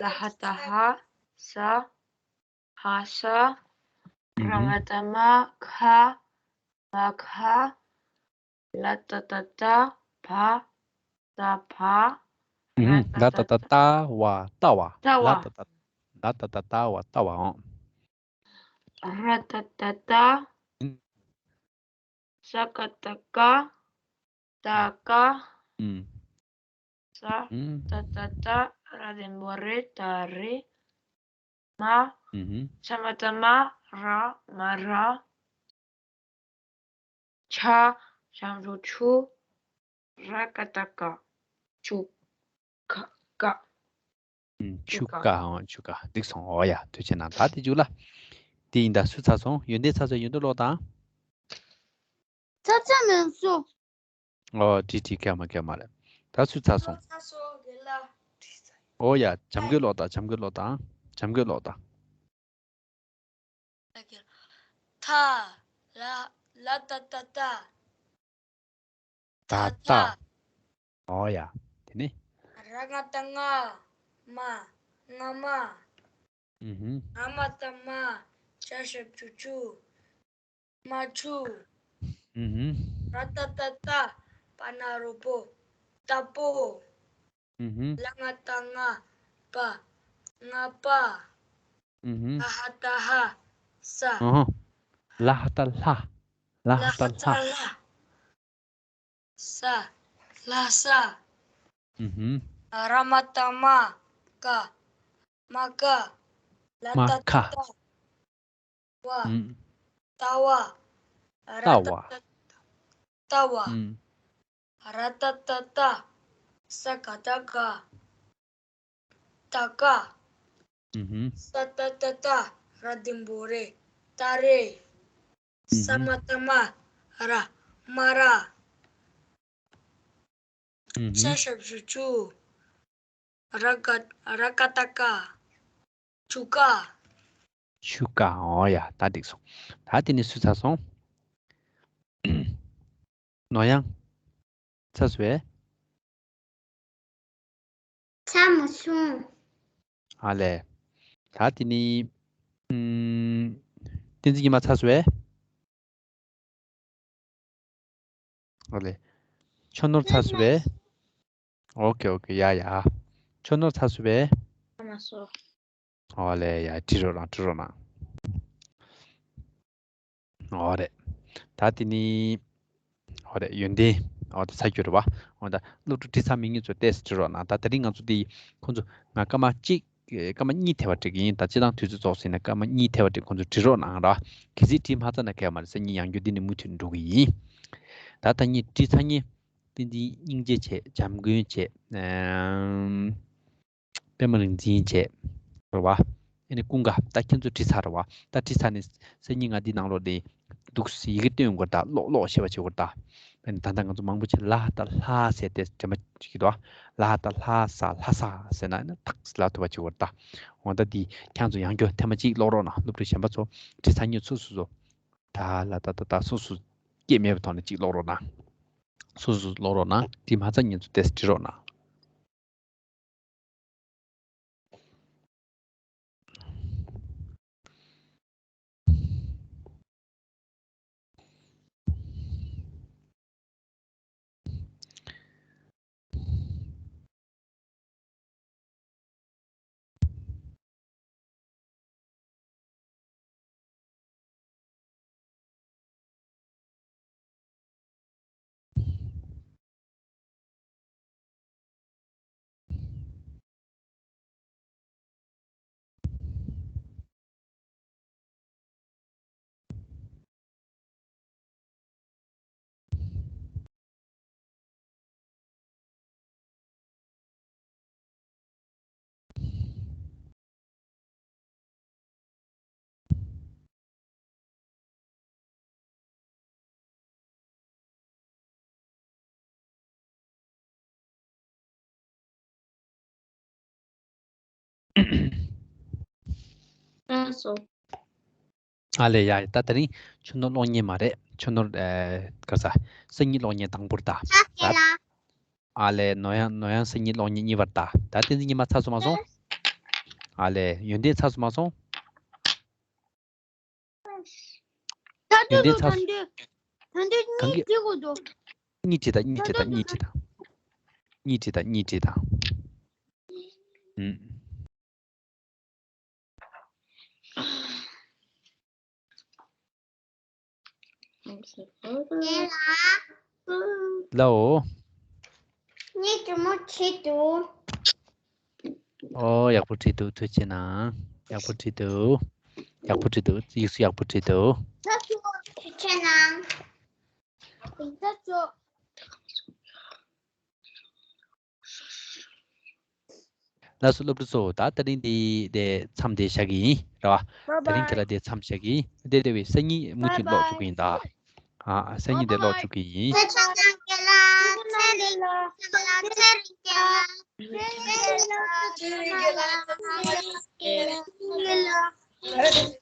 ལ་ཧ་བཏགས་ལྷ། ས། ལྷ་ས། ཧུམ་ཧུམ། ར་མ་བཏགས་རྨ། ཁ། རྨ་ཁ། ལ་ཏ་བཏགས་ལྟ། བ། ལྟ་བ། ཧུམ་ཧུམ། ལ་ཏ་བཏགས་ལྟ་བ། ལྟ་བ། ལྟ་བ། ལ་ཏ་བཏགས། ལ་ཏ་བཏགས་ལྟ་བ། ལྟ་བ། ཨང་། ར་ཏ་བཏགས་རྟ། ཧུམ། ས་ཀ་བཏགས་སྐ། སྐ། ཨུམ། ས། ཨུམ། ཏ་བཏགས་ཏ། ར་འགྲེང་བུ་རེ། ཏ་རེ། མ། ཨུམ། ས་མ་བཏགས་སྨ། ར། མ་ར། ཆ། ཞབས་ཀྱུ་ཆུ། ར་ཀ་བཏགས་རྐ། ཆུ། ཀ། ཀ། ཨུམ། ཆུ་ཀ། ཨང་། ཆུ་ཀ། འགྲིག་སོང་། འོ་ཡ། ཐུགས་རྗེ་གནང་། ད་དེ་མཇུག་ལ། དེ་ཡིན་ད། སུ་ཚར་སོང་། ཡོན་ཏན་ཚར་སོང་། ཡོན་ཏན་ཀློག་དང་། ཚར་ཚར་མིན་སོང་། ཨོ། བྲིས་བྲིས། སྐད་མ་སྐད་མ་རེད། ད་སུ་ཚར་སོང་། ཚར་སོང་། རྒན་ལགས། ཨོ་ཡ། བྱམས་མགོན་ཀློག་དང་། བྱམས་མགོན་ཀློག་དང་། བྱམས་མགོན་ཀློག་དང་། ཐ། ལ། ལ་ཏ་བཏགས་ལྟ། ད་ལྟ། ལྟ། ཨོ་ཡ། དེ་ནས། ར་ང་བཏགས་རྔ། མ། རྔ་མ། ཨུ་ཧུམ། ར་མ་བཏགས་རྨ། ཆ་ཞབས་ཀྱུ་ཆུ། རྨ་ཆུ། ཨུ་ཧུམ། ར་ཏ་བཏགས་རྟ། པ་ན་རོ་པོ། རྟ་པོ། ཨུ་ཧུམ། ལ་ང་བཏགས་ལྔ། པ། རྔ་པ། ཨུ་ཧུམ། ལ་ཧ་བཏགས་ལྷ། ས། ཨུ་ཧུམ། ལ་ཧ་བཏགས་ལྷ། ལ་ཧ་བཏགས་ལྷ། ལ་ཧ་བཏགས་ལྷ། ས། ལྷ་ས། ཨུ་ཧུམ། ར་མ་བཏགས་རྨ། རྐ། རྨ་རྐ། ལ་ཏ་རྨ་རྐ། བཏགས་ལྟ། བ། ཨུམ། ལྟ་བ། ལྟ་བ། ར་ཏ་བཏགས་ལྟ་བ། ཨུམ། ར་ཏ་བཏགས་རྟ། ས་ཀ་བཏགས་སྐ། རྟ་སྐ། ཨུ་ཧུམ། ས་ཏ་བཏགས་སྟ། ར་འགྲེང་བུ་རེ། རྟ་རེ། ཨུ་ཧུམ། ས་མ་བཏགས་སྨ། ར། རྨ་ར། ཨུ་ཧུམ། ཆ་ཞབས་ཀྱུ་ཆུ། ར་ཀ། ར་ཀ་བཏགས་རྐ། ཆུ་རྐ། ཆུ་རྐ། ཨོ་ཡ། ད་འགྲིག་སོང་། ད་དེ་ནས་སུ་ཚར་སོང་། ནོར་གཡང་། ཚར་སོང་བས། ཚར་མ་སོང་། ཨ་ལས། ད་དེ་ནི། ཨུམ། བསྟན་འཛིན་ཉི་མ་ཚར་སོང་བས། ཨ་ལས། ཆོས་ནོར་ཚར་སོང་བས། ཨོ་ཀེ་ཨོ་ཀེ། ཡ་ཡ། ཆོས་ནོར་ཚར་སོང་བས། ཚར་མ་སོང་། ཨོ་ལེ་ཡ། བྲིས་རོགས་གནང་། བྲིས་རོགས་གནང་། ཨོ་རེད། ད་དེ་ནི། ཨོ་རེད། ཡོན་ཏན། ཨོ་ད་ཚར་གྱུར་རེད་བ། ཨོ་ད་སློབ་ཕྲུག་བྲིས་ཚར་མེད་མཁན་ཚོ་ཏོག་ཙམ་བྲིས་རོགས་གནང་། ད་དེ་རིང་ང་ཚོ་དེ་ཁོང་ཚོ་ང་སྐར་མ་གཅིག་སྐར་མ་གཉིས་ཐེབས་པ་སྤྲད་ཀྱི་ཡིན། ད་སྤྱིར་བཏང་དུས་ཚོད་རྫོགས་ཟིན་ན་སྐར་མ་གཉིས་ཐེབས་པ་སྤྲད། ཁོང་ཚོ་བྲིས་རོགས་གནང་ར། གལ་སྲིད་བྲིས་མ་ཚར་ན་གལ་མ་རེད། སང་ཉིན་ཡང་བསྐྱར་འདི་ནས་མུ་མཐུད་འགྲོ་གི་ཡིན། ད་ད་ངས་བྲིས་ཚར་མཁན། བསྟན་འཛིན་སྙིང་རྗེ་བྱས། འཇམ་མགོན་བྱས། ཨམ། པད་མ་རིག་འཛིན་བྱས། རེད་བ། ཨ་ནི་ཀུན་དགའ། ད་ཁྱེད་ཚོ་བྲིས་ཚར་རེད་བ། ད་བྲིས་ཚར་ནས་སང་ཉིན་ང་འདི་ནང་ལོགས་ནས་འདུག་ཡི་གེ་སྟོན་དགོས། ད་ཀློག་ཀློག་ཤེས་པ་བྱེད་དགོས། ད་ཨ་ནི་ད་ལྟ་ང་ཚོ་མང་པོ་ཅིག་ལ་ཧ་བཏགས་ལྷ་ཟེར་ཏེ་དྲན་པ་ཅིག་འདུག་ལ་ཧ་བཏགས་ལྷ་ས། ལྷ་ས་ཟེར་ན་ཨ་ནི་ཐག་ལ་ཐུབ་པ་བྱེད་དགོས། ད་འོ་ད་འདི་ཁྱེད་ཚོ་ཡང་བསྐྱར་ཐེངས་མ་གཅིག་ཀློག་རོགས་གནང་། སློབ་ཕྲུག་གཞན་པ་ཚོ་བྲིས་ཚར་མཁན་སོ་སོ་སོ། ད་ལ་ད་ད་ད་སོ་སོ་སྐྱེ་མེད་པའི་ཐོག་ནས་གཅིག་ཀློག་རོགས་གནང་། སོ་སོ་སོ་ཀློག་རོགས་གནང་། བྲིས་མ་ཚར་མཁན་ཚོ་ཏོག་ཙམ་བྲིས་རོགས་གནང་། ལགས་སོ། ཨ་ལས་ཡ། ད་དེ་རིང་ཆུ་ནོར་གློག་བརྙན་མ་རེད། ཆུ་ནོར་ཨེ་ག་ས་སང་ཉིན་གློག་བརྙན་དང་པོར་ད། ད་ཨ་ལས་ནོར་གཡང་ནོར་གཡང་སང་ཉིན་གློག་བརྙན་གཉིས་པར་ད། ད་བསྟན་འཛིན་ཉི་མ་ཚར་སོང་མ་སོང་། ཨ་ལས་ཡོན་ཏན་ཚར་སོང་མ་སོང་། ད་ཡོན་ཏན་ཚར་སོང་། ད་འདི་གང་གི་གཉིས་བྲིས་དགོས་འདུག་གཉིས་བྲིས་དང་གཉིས་བྲིས་དང་གཉིས་བྲིས་དང་། གཉིས་བྲིས་དང་གཉིས་བྲིས་དང་། ཨུམ། ལའོ། གཉིས་ཀྱི་མོ་བྲིས་འདུག་ཨོ་ཡག་པོ་བྲིས་འདུག་ཐུགས་རྗེ་གནང་། ཡག་པོ་བྲིས་འདུག་ཡག་པོ་བྲིས་འདུག་ཡིག་གཟུགས་ཡག་པོ་བྲིས་འདུག་ཐུགས་རྗེ་གནང་། ལགས་སོ་སློབ་ཕྲུག་ཚོ། ད་དེ་རིང་འདི་དེ་མཚམས་དེ་བཞག་གི་ཡིན་ར་བ། དེ་རིང་ཁྱེད་ལ་དེ་མཚམས་བཞག་གི་ཡིན། དེ་དེ་བས་སང་ཉིན་མུ་མཐུད་ཀློག་བཅུག་གི་ཡིན་ད། ཨ་སང་ཉིན་དེ་ཀློག་བཅུག་གི་ཡིན། ཚེ་རིང་རྒན་ལགས། ཚེ་རིང་རྒན་ལགས། ཚེ་རིང་རྒན་ལགས། ཚེ་རིང་རྒན་ལགས།